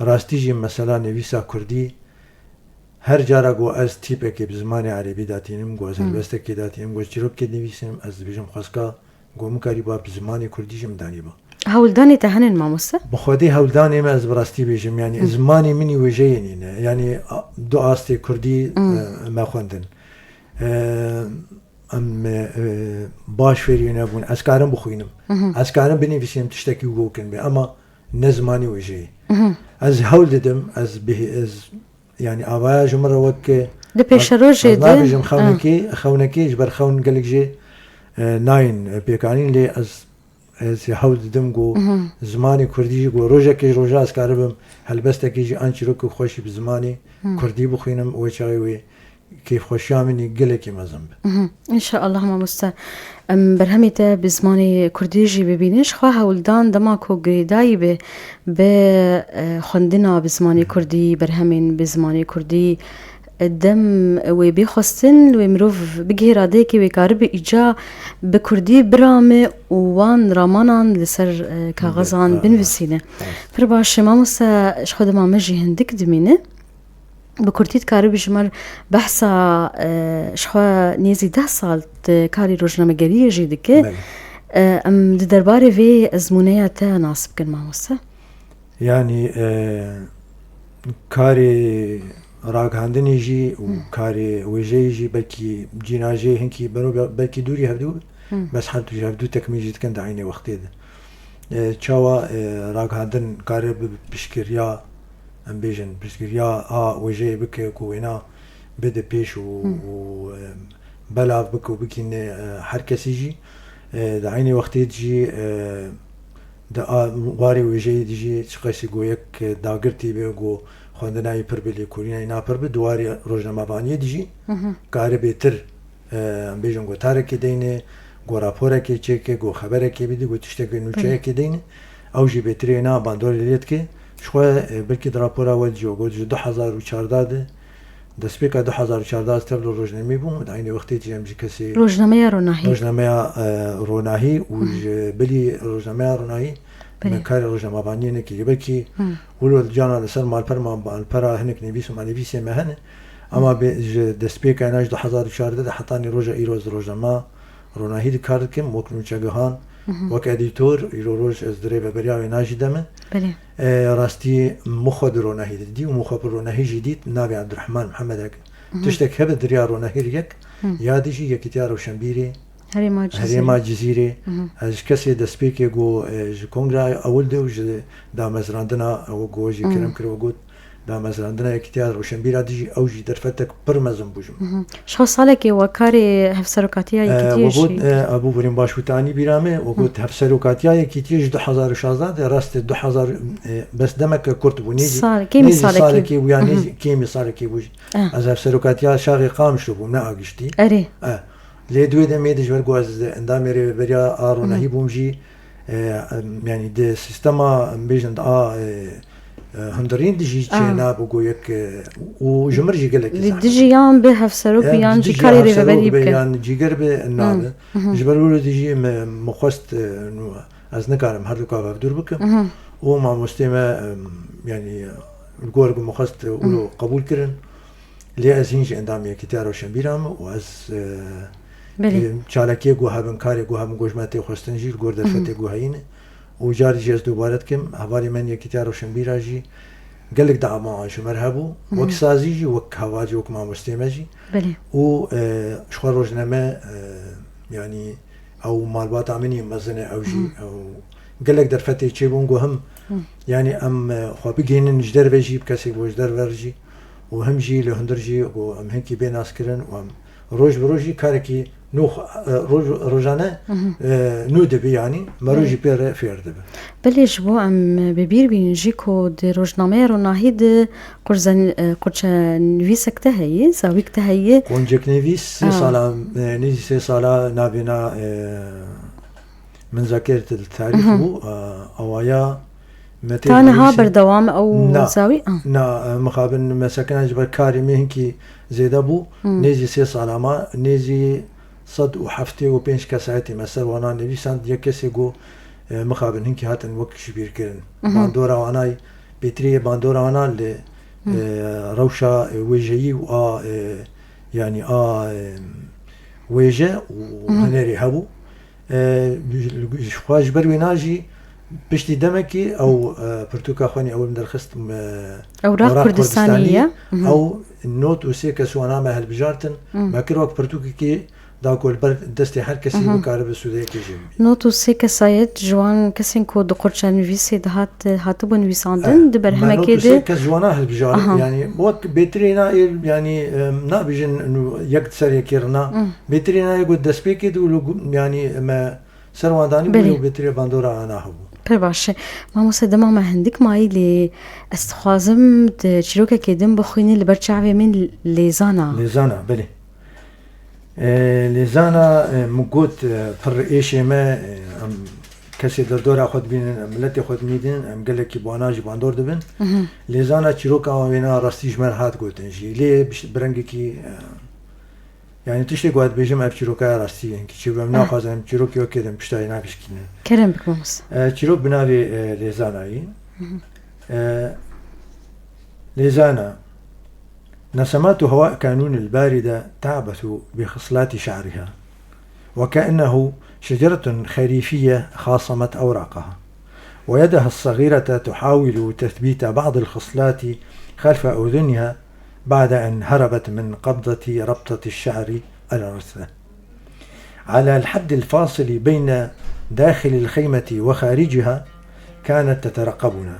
rastî jî mesela nivîsa kurdî, her cara ku ez tîpekê bi zimanê erebî datînim, ku ez Hmm. helbestekê datînim, ku ez çîrokekê dinivîsim, ez dibêjim xwezka ku min karîba bi zimanê kurdî jî min danîba. Hewldanê te hene ne mamoste? Bi xwedê hewldanê me, ez bi rastî bêjim, yanî Hı. zimanê min î wêjeyê nîne. Yanî, a, du astê kurdî, Hı. e, me xwendin. E, em, e, baş fêrî nebûn. Ez karim bixwînim. Hı hı. Ez karim binivîsim, tiştekî ku kin be. Ema ne zimanê wêjeyê. Hı hı. Ez hewl didim, ez bih-, ez, yanî, avaya ji min re wek, Di pêşerojê ez, ez de, nabêjim ha. xewnekê, xewnekê ji ber xewn gelek jê, e, nayên, e, pêkanîn, lê ez, ez hewl didim ku Mhm. zimanê kurdî jî ku rojekê ji roja ez karibim helbestekê jî an çîrokek xweş jî bi zimanê Hmm. kurdî bixwînim, wê çaxê wê kêfxweşiya min ê gelekî mezin be. Mhm. Înşaallah mamoste. Em berhemê te bi zimanê kurdî jî bibînin. Ji xwe hewldan dema ku girêdayî be, be, e, xwendina bi zimanê kurdî, berhemên bi zimanê kurdî, e, dem wê bê xwestin, wê mirov bigihê radeyekê wê karibe îca bi kurdî birame û wan ramanan li ser, e, kaxezan Be-, binivîsîne. Pir baş e, mamoste, ji xwe dema me jî hindik dimîne. Bi kurtî dikaribî ji me re behsa, e, ji xwe nêzî deh sal tu karê rojnamegeriyê jî dike. Belê. E, em di derbarê vê ezmûneya te nas bikin, mamoste. Yanî, e, karê ragihandinê jî û Hı. karê wêjeyê jî belkî cîna jê hinkî bero be-, belkî dûrî hevdû, Hı. bes her du ji hevdû tekmîl jî dikin di eynê wextê de. E, çawa, e, ragihandin kare bi piştgiriya, em bêjin, piştgiriya a wêjeyê bike ku wêna bide pêş û, Hı. û, e, belav bike û bikîne, e, her kesî jî, e, di eynê wextê de jî, e, di a, warê wêjeyê de jî çiqasî ku yek dagirtî be, ku xwendina wî pir be, lêkolîna wî na pir be, di warê rojnamevaniyê de jî Hı hı. kare bêtir, e, em bêjin gotarekê deyne, go raporekê çêke, go xeberekê bide, go tiştekê Belê. nûçeyekê deyne. Ew jî bêtirê na bandorê lê dike. Ji xwe, e, belkî di rapora we de jî got ji du hezar û çardeh de, destpêka du hezar û çardeh ez tevlî rojnameyê bûm, di eynê wextê jî em ji kesê Rojnameya Ronahî. Rojnameya, e, Ronahî û Hı hı. ji bilî rojnameya Ronahî Belê. me karê rojnamevaniyê nekiriye. Belkî Hı. wilo cana li ser malper ma-, malpera hinek nivîs û manivîsê me hene. Ama Hı. bê, ji destpêka ena ji du hezar û çardeh de hetanî roja îro ez rojnama Ronahî de kar dikim, wek nûçegihan, Hı hı. wek edîtor, îro roj ez di rêveberiya wê najî de me. Belê. E, rastî min xwe di Ronahî de dî û min xwe bi Ronahî jî dît, navê Ebdurrehman Mihemedek. Hı hı. Tiştek hebe di riya Ronahî re yek, Hı. ya dijî Yekîtiya Rewşenbîrê, Herêma Cizîrê. Herêma Cizîrê. Hı hı. Ez ji kesê destpêkê ku, e, ji kongra ewil de û ji damezrandina, ew ku jî Hı. kerem kir, we got, damezrandina Yekîtiya Rewşenbîra dijî ew jî derfetek pir mezin bû ji min. Hı hı. Ji xwe salekê we karê hevserokatiya E, Yekîtiyê we got, jî e, Ebû Birîn baş û tanî bîra me, we Hı. got hevserokatiya Yekîtiyê ji du hezar û şazdeh de rast e, du hezar, e, bes demeke kurt bû. Nêzî, Sal-, kêmî nêzî salekî. salekê bû ya Hı hı. nêzî kêmî salekê bû jî. Eh. Ez hevserokatiya şaxê Qamişlo bûm, ne a giştî. Erê. Eh. Lê di wê demê de ji ber ku ez endamê rêveberiya a Ronahî Hı. bûm jî, e, em, yanî di sîstema, em bêjin, di a, e, E, hundirîn dijî çê Ah. nabe ku yek, e, û ji mir jî gelekî Li zehmet. Dijî yan bi hevserok bi Em yan ji jî karê karê rêveberî rêveberî bikin. Yan cîger bi nabe. Mhm. Ji ber wilo dijî me, me xwest, e, nû ez nikarim her du ka hevdûr bikim. Mhm. Û mamostê me, em, yanî, e, li gor ku me xwest, e, wilo Mhm. qebûl kirin. Lê ez hîn jî endamê Yekîtiya Roşenbîra me û ez, e, Belê. e, çalakiyê ku hebin, karê ku hebin, ku ji me tê xwestin jî li gor derfetê Mhm. ku heyî ne. Û carî jî ez dubare dikim, hevalê me Yekîtiya Roşenbîra jî gelek dama ji me re hebû. Wek Mhm. sazî jî, wek heval jî, wek mamostê me jî. Belê. Û, e, ji xwe rojname, e, yanî ew malbata min î mezin e, ew jî, Mhm. ew gelek derfetê çêbûn ku him, Mhm. yanî em, e, xwe bigihînin ji derve jî, bi kesê ku ji derve re jî û him jî li hundir jî ku em hinkî bê naskirin û em roj bi roj jî karekî nû, e, roj, rojane, Mhm. e, nû dibe, yanî mero Belê. jî pê re fêr dibe. Belê, ji bo em bi bîr bînin jî ku di rojnameya ronahî de qurzen-, e, qurçenivîsek te heye, zawîk te heye. Qonceknivîs sê Ah. sala, e, nêzî sê sala navêna, e, min zekirt li tarîx Mhm. bû, e, awaya me tê Ta niha rûnişîn- berdewam ew Na. zawî? Ah. Na, e, mixabin me sekina ji ber karê me hinkî zêde bû. Hmm. Nêzî sê sala ma, nêzî sed û heftê û pênc kesayetê me ser wana nivîsand, yek kesê got, e, mixabin hinkî hatin wek ji bîr kirin. Mhm. Bandora wanayî, pêtiriyê bandora wana li, Hmm. e, rewşa, e, wêjeyî û a, e, yanî a, e, wêje û Mhm. hunerê hebû. E, ji xwe ji ber wêna jî piştî demekî ew, e, pirtûka xwe nî ew min derxist, e, Ewraq Ewraq Kurdistanî Kurdistanî, ye. Mhm. ew not û sê kes wana me hilbijartin, Mhm. me kir wek pirtûkekî da ku li ber destê her kesî Mhm. bikaribe sûdeyekê jê bibîne. Not û sê kesayet ji wan kesên ku di qurçenivîsê de hat, hatibû nivîsandin, Eh, di me berhemekê not û sê de kes ji wana hilbijartin, Aha. yanî wek bêtirê na ê, yanî, em, nabêjin nû yek di ser yekê rina. Mhm. Bêtirê na yê ku destpêkê de û li gu-, yanî me ser wan danî bû Belê. û bêtirê bandora ana hebû. Pir baş e. Mamoste, dema me hindik mayî lê ez dixwazim di çîrokekê din bixwînî li ber çavê min lêzana. Lêzana, belê. E, lêzana, e, min got, e, pir êşê me, e, em kesê derdora xwe dibînin, em miletê xwe dinîdin, em gelekî bi wana jî bandor dibin. Mhm. Lêzana çîroka wan wêna rastî ji me re hat gotin jî. Lê bi ş-, bi rengekî, e, yanî tiştê ku ez dibêjim ev çîroka ya rastî ye. Hinkî çi be, em Ah. naxwazin em çîrokê wekê din piştayî nagişkînin. Kerem bik mamoste. E, çîrok bi navê, e, Lêzanayî. Mhm. E, Lêzana. نسمات هواء كانون الباردة تعبث بخصلات شعرها، وكأنه شجرة خريفية خاصمت أوراقها، ويدها الصغيرة تحاول تثبيت بعض الخصلات خلف أذنها بعد أن هربت من قبضة ربطة الشعر الرثة. على الحد الفاصل بين داخل الخيمة وخارجها كانت تترقبنا،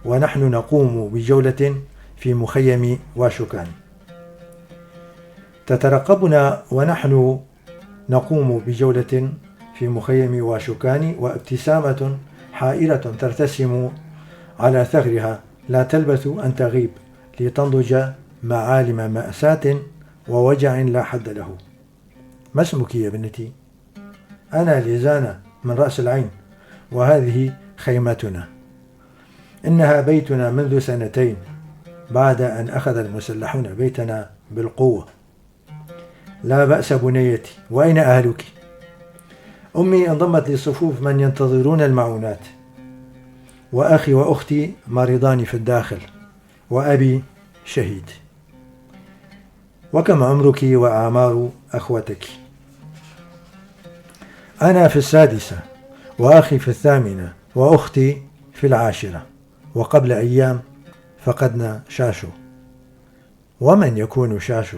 ونحن نقوم بجولة في مخيم واشوكاني. تترقبنا ونحن نقوم بجولة في مخيم واشوكاني، وابتسامة حائرة ترتسم على ثغرها، لا تلبث أن تغيب لتنضج معالم مأساة ووجع لا حد له. ما اسمك يا ابنتي؟ أنا ليزانا من رأس العين، وهذه خيمتنا. إنها بيتنا منذ سنتين بعد أن أخذ المسلحون بيتنا بالقوة. لا بأس بنيتي، وأين أهلك؟ أمي انضمت لصفوف من ينتظرون المعونات، وأخي وأختي مريضان في الداخل، وأبي شهيد. وكم عمرك وأعمار أخوتك؟ أنا في السادسة، وأخي في الثامنة، وأختي في العاشرة. وقبل أيام فقدنا شاشو. ومن يكون شاشو؟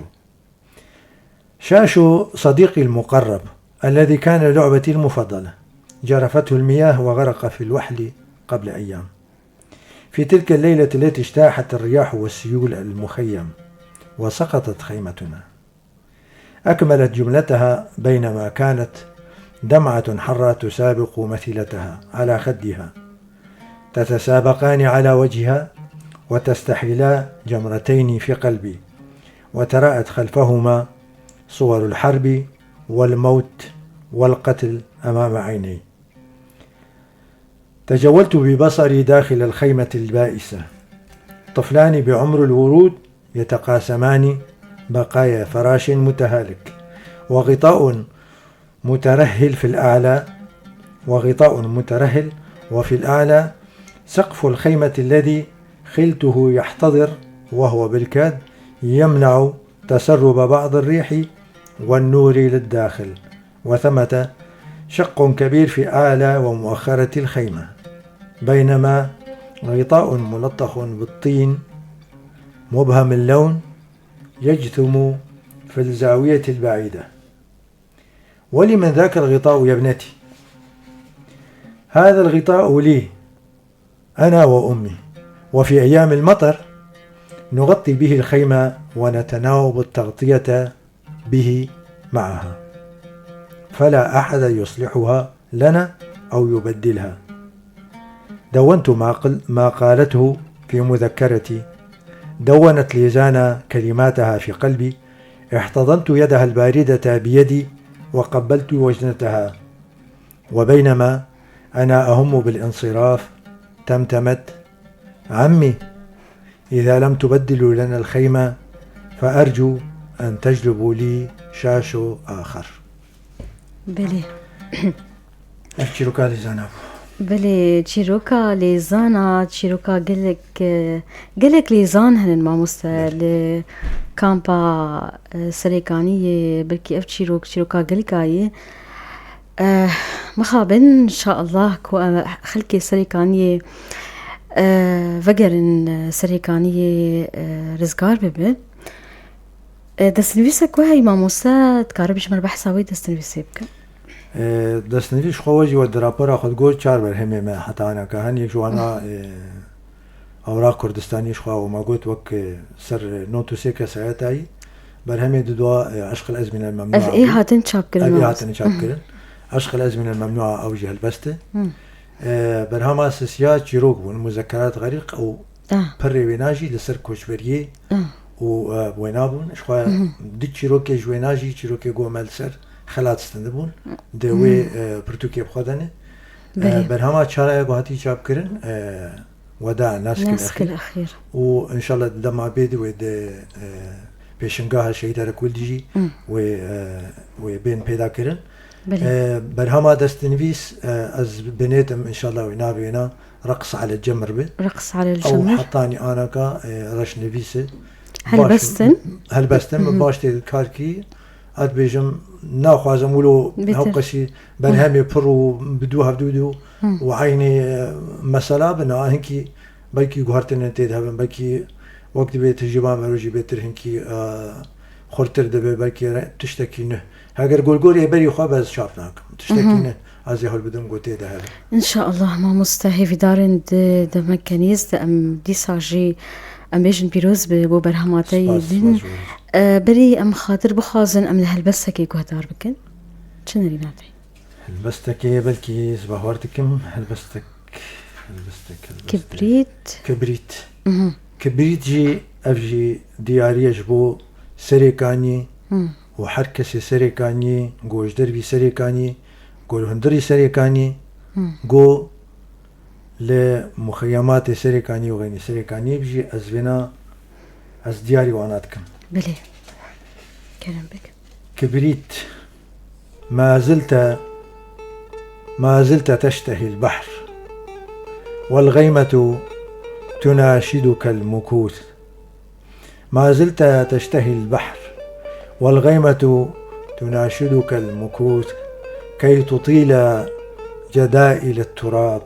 شاشو صديقي المقرب الذي كان لعبتي المفضلة، جرفته المياه وغرق في الوحل قبل أيام. في تلك الليلة التي اجتاحت الرياح والسيول المخيم، وسقطت خيمتنا. أكملت جملتها بينما كانت دمعة حرة تسابق مثيلتها على خدها، تتسابقان على وجهها وتستحيلا جمرتين في قلبي، وتراءت خلفهما صور الحرب والموت والقتل أمام عيني. تجولت ببصري داخل الخيمة البائسة، طفلان بعمر الورود يتقاسمان بقايا فراش متهالك، وغطاء مترهل في الأعلى، وغطاء مترهل، وفي الأعلى سقف الخيمة الذي خلته يحتضر، وهو بالكاد يمنع تسرب بعض الريح والنور للداخل، وثمة شق كبير في أعلى ومؤخرة الخيمة، بينما غطاء ملطخ بالطين مبهم اللون يجثم في الزاوية البعيدة. ولمن ذاك الغطاء يا ابنتي؟ هذا الغطاء لي أنا وأمي، وفي أيام المطر نغطي به الخيمة ونتناوب التغطية به معها، فلا أحد يصلحها لنا أو يبدلها. دونت ما قل-، ما قالته في مذكرتي، دونت ليزانا كلماتها في قلبي، احتضنت يدها الباردة بيدي وقبلت وجنتها، وبينما أنا أهم بالانصراف تمتمت: عمي، إذا لم تبدلوا لنا الخيمة فأرجو أن تجلبوا لي شاشو آخر. Belê. Ev çîroka Lêzana bû. Belê, çîroka Lêzana, çîroka gelek, e, gelek Lêzan hene mamoste. Belê. Li kampa, e, Serêkaniyê, belkî ev çîrok, çîroka geleka ye. Eh, mixabin, inşallah ku, eh, xelkê Serêkaniyê, eh, vegerin, eh, Serêkaniyê, eh, rizgar bibin. Eh, destnivîsek ku heyî mamoste, dikare bi ji me re behsa wê destnivîsê bike? Eh, destnivîs xwe we jî we di rapora xwe digot çar berhemê me heta anaka hen, yek ji wana, eh, Ewra Kurdistanî ji xwe û me got wek, e, ser not û sê kesayeta yî, berhemê didwa, e, Eşq el Ezmîn el Memnûa. Ev ê bû. Hatin çapkirin. Ev ê mamoste. Hatin çapkirin. Mhm. Eşq el Ezmîn el Memnûa ew jî helbest e. Mhm. E, berhema sisiya çîrok bûn, Muzekerat Xerîq û Ah. pirê wêna jî li ser koçberiyê Ah. û, e, wêna bûn. Ji xwe Mhm. du çîrokê ji wêna jî çîrokê ku me li ser xelat stendibûn. Di wê, Mhm. e, pirtûkê bi xwe de ne. Belê. E, berhema çara ye ku hatî çapkirin, e, Weda Naskil Naskil Exîr. Exîr. Û înşallah di dema bê di wê di, e, pêşingaha Şehîd Herek Wildî jî Hmm. wê, e, wê bên pêda kirin. Belê. E, berhema destnivîs, e, ez binêtim înşallah wê navê wêna Reqs Alel Cemr bi. Reqs Alel Cemr. Ew hetanî anaka, e, reşnivîs e. Helbestin. Baş, helbestin, Mhm. baş tê kar kî. Ez dibêjim, naxwazim wilo Bêtir. Hewqasî berhemê pir û bi dû hevdû dû Hmm. û eynî, e, mesela bin, a hinkî belkî guhertinên tê de hebin, belkî wek divê tecrûba me rojî bêtir hinkî, e, xurtir dibe, belkî re-, tiştekî nû. Heger gorgorê berî xwe be ez çap nakim. Tiştekî Mhm. nû ez ê hewlbidim ku tê de hebe. Înşallah mamoste, hêvîdarin di demek kenîz de em dîsa jî em bêjin pîroz be bo berhema te yî Spas, din. Spas, spas. E, berî em xatir bixwazin em li helbestekê guhdar bikin. Çi nerîna te? Helbestekê belkî ez bawer dikim, helbestek, helbestek, helbestek. Kibrît. Kibrît. Mhm. Kibrît jî, ev jî diyarî ye ji bo Serêkaniyê Mhm. û her kesê Serêkaniyê, ku ji dervî Serêkaniyê, ku li hundirî Serêkaniyê, Mhm. ku li muxeyematê Serêkaniyê û xeynî Serêkaniyê jî ez vêna, ez diyarî wana dikim. Belê. Kerem bik. Kibrît. ما زلت، ما زلت تشتهي البحر، والغيمة تناشدك المكوث. ما زلت تشتهي البحر، والغيمة تناشدك المكوث، كي تطيل جدائل التراب،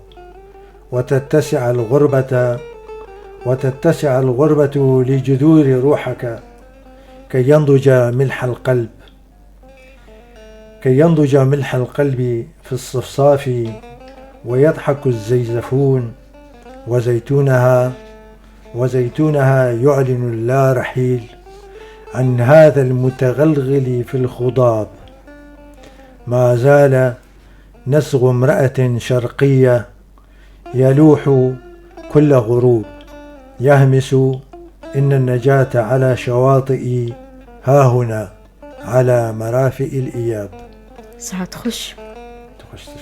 وتتسع الغربة، وتتسع الغربة لجذور روحك، كي ينضج ملح القلب. كي ينضج ملح القلب في الصفصاف، ويضحك الزيزفون، وزيتونها، وزيتونها يعلن اللا رحيل عن هذا المتغلغل في الخضاب. ما زال نسغ امرأة شرقية يلوح كل غروب، يهمس: إن النجاة على شواطئ هاهنا، على مرافئ الإياب. Sihet xweş. Tu xweştir.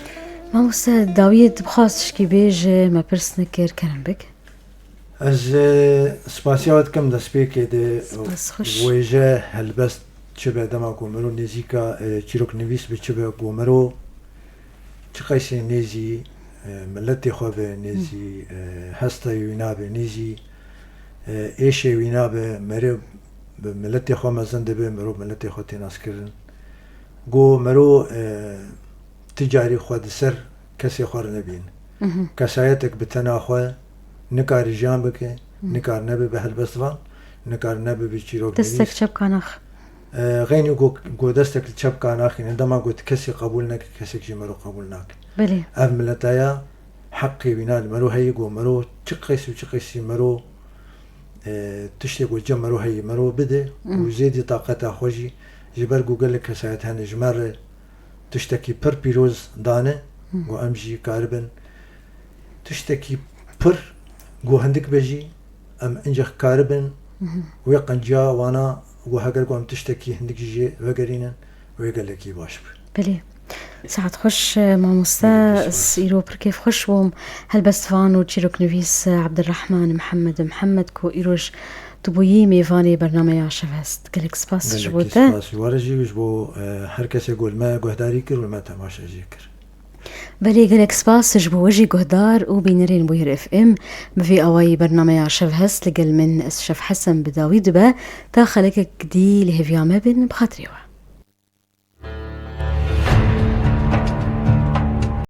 Mamoste, dawiyê dibixwaz tişkî bêje, me pirs nekir, kerem bik. Ez e, spasiya we dikim destpêkê de. Spas xweş. Wêje helbest çi be, dema ku miro nêzîka e, çîroknivîs bi çi be, ku miro çi qeysê nêzî e, miletê xwe be, nêzî e, hestayê wî nabe, nêzî e, êşê wî nabe, meriv bi miletê xwe mezin dibe, miro miletê xwe tê naskirin. Ku miro e, ti carî xwe di ser kesê xwe re nebîn. Kesayetek bi tena xwe nikare jiyan bike, nikar nebe bi helbestvan, nikar nebe bi çîroknivîs. Destek çepka nax. E, Xeynî ku, ku destek li çepka naxîne, dema ku ti kesê qebûl neke, kesek jî mero qebûl nake. Belê. Ev mileta ya heqê wîna li mero heye, ku mero çi qeys û çi qeysî mero e, tiştê ku cem mero heye, mero bide û zêdî taqeta xwe jî, ji ber ku gelek kesayet hene ji me re tiştekî pir pîroz dane, ku em jî karibin tiştekî pir ku hindik be jî, em incex karibin wê qenciya wana, ku heger ku em tiştekî hindik jî jê vegerînin, wê gelekî baş be. Belê. Saet xweş, e, mamoste. Gelekî spas. Ez îro pir kêfxweş bûm. Helbestvan û çîroknivîs, e, Abdurrahman Mihemed Mihemed, ku îroj tu bûyî mêvanê bernameya Şev Hest. Gelek spas ji bo Gelekî te. Spas ji we re jî û ji bo e, her kesê ku li me guhdarî kir û li me temaşe jî kir. Belê, gelek spas ji bo we jî guhdar û bînerên Bûyer F M. Bi vî awayî bernameya Şev Hest li gel min ez Şev Hesen bi dawî dibe. Ta xelekek dî li hêviya me bin, bi xatirê we.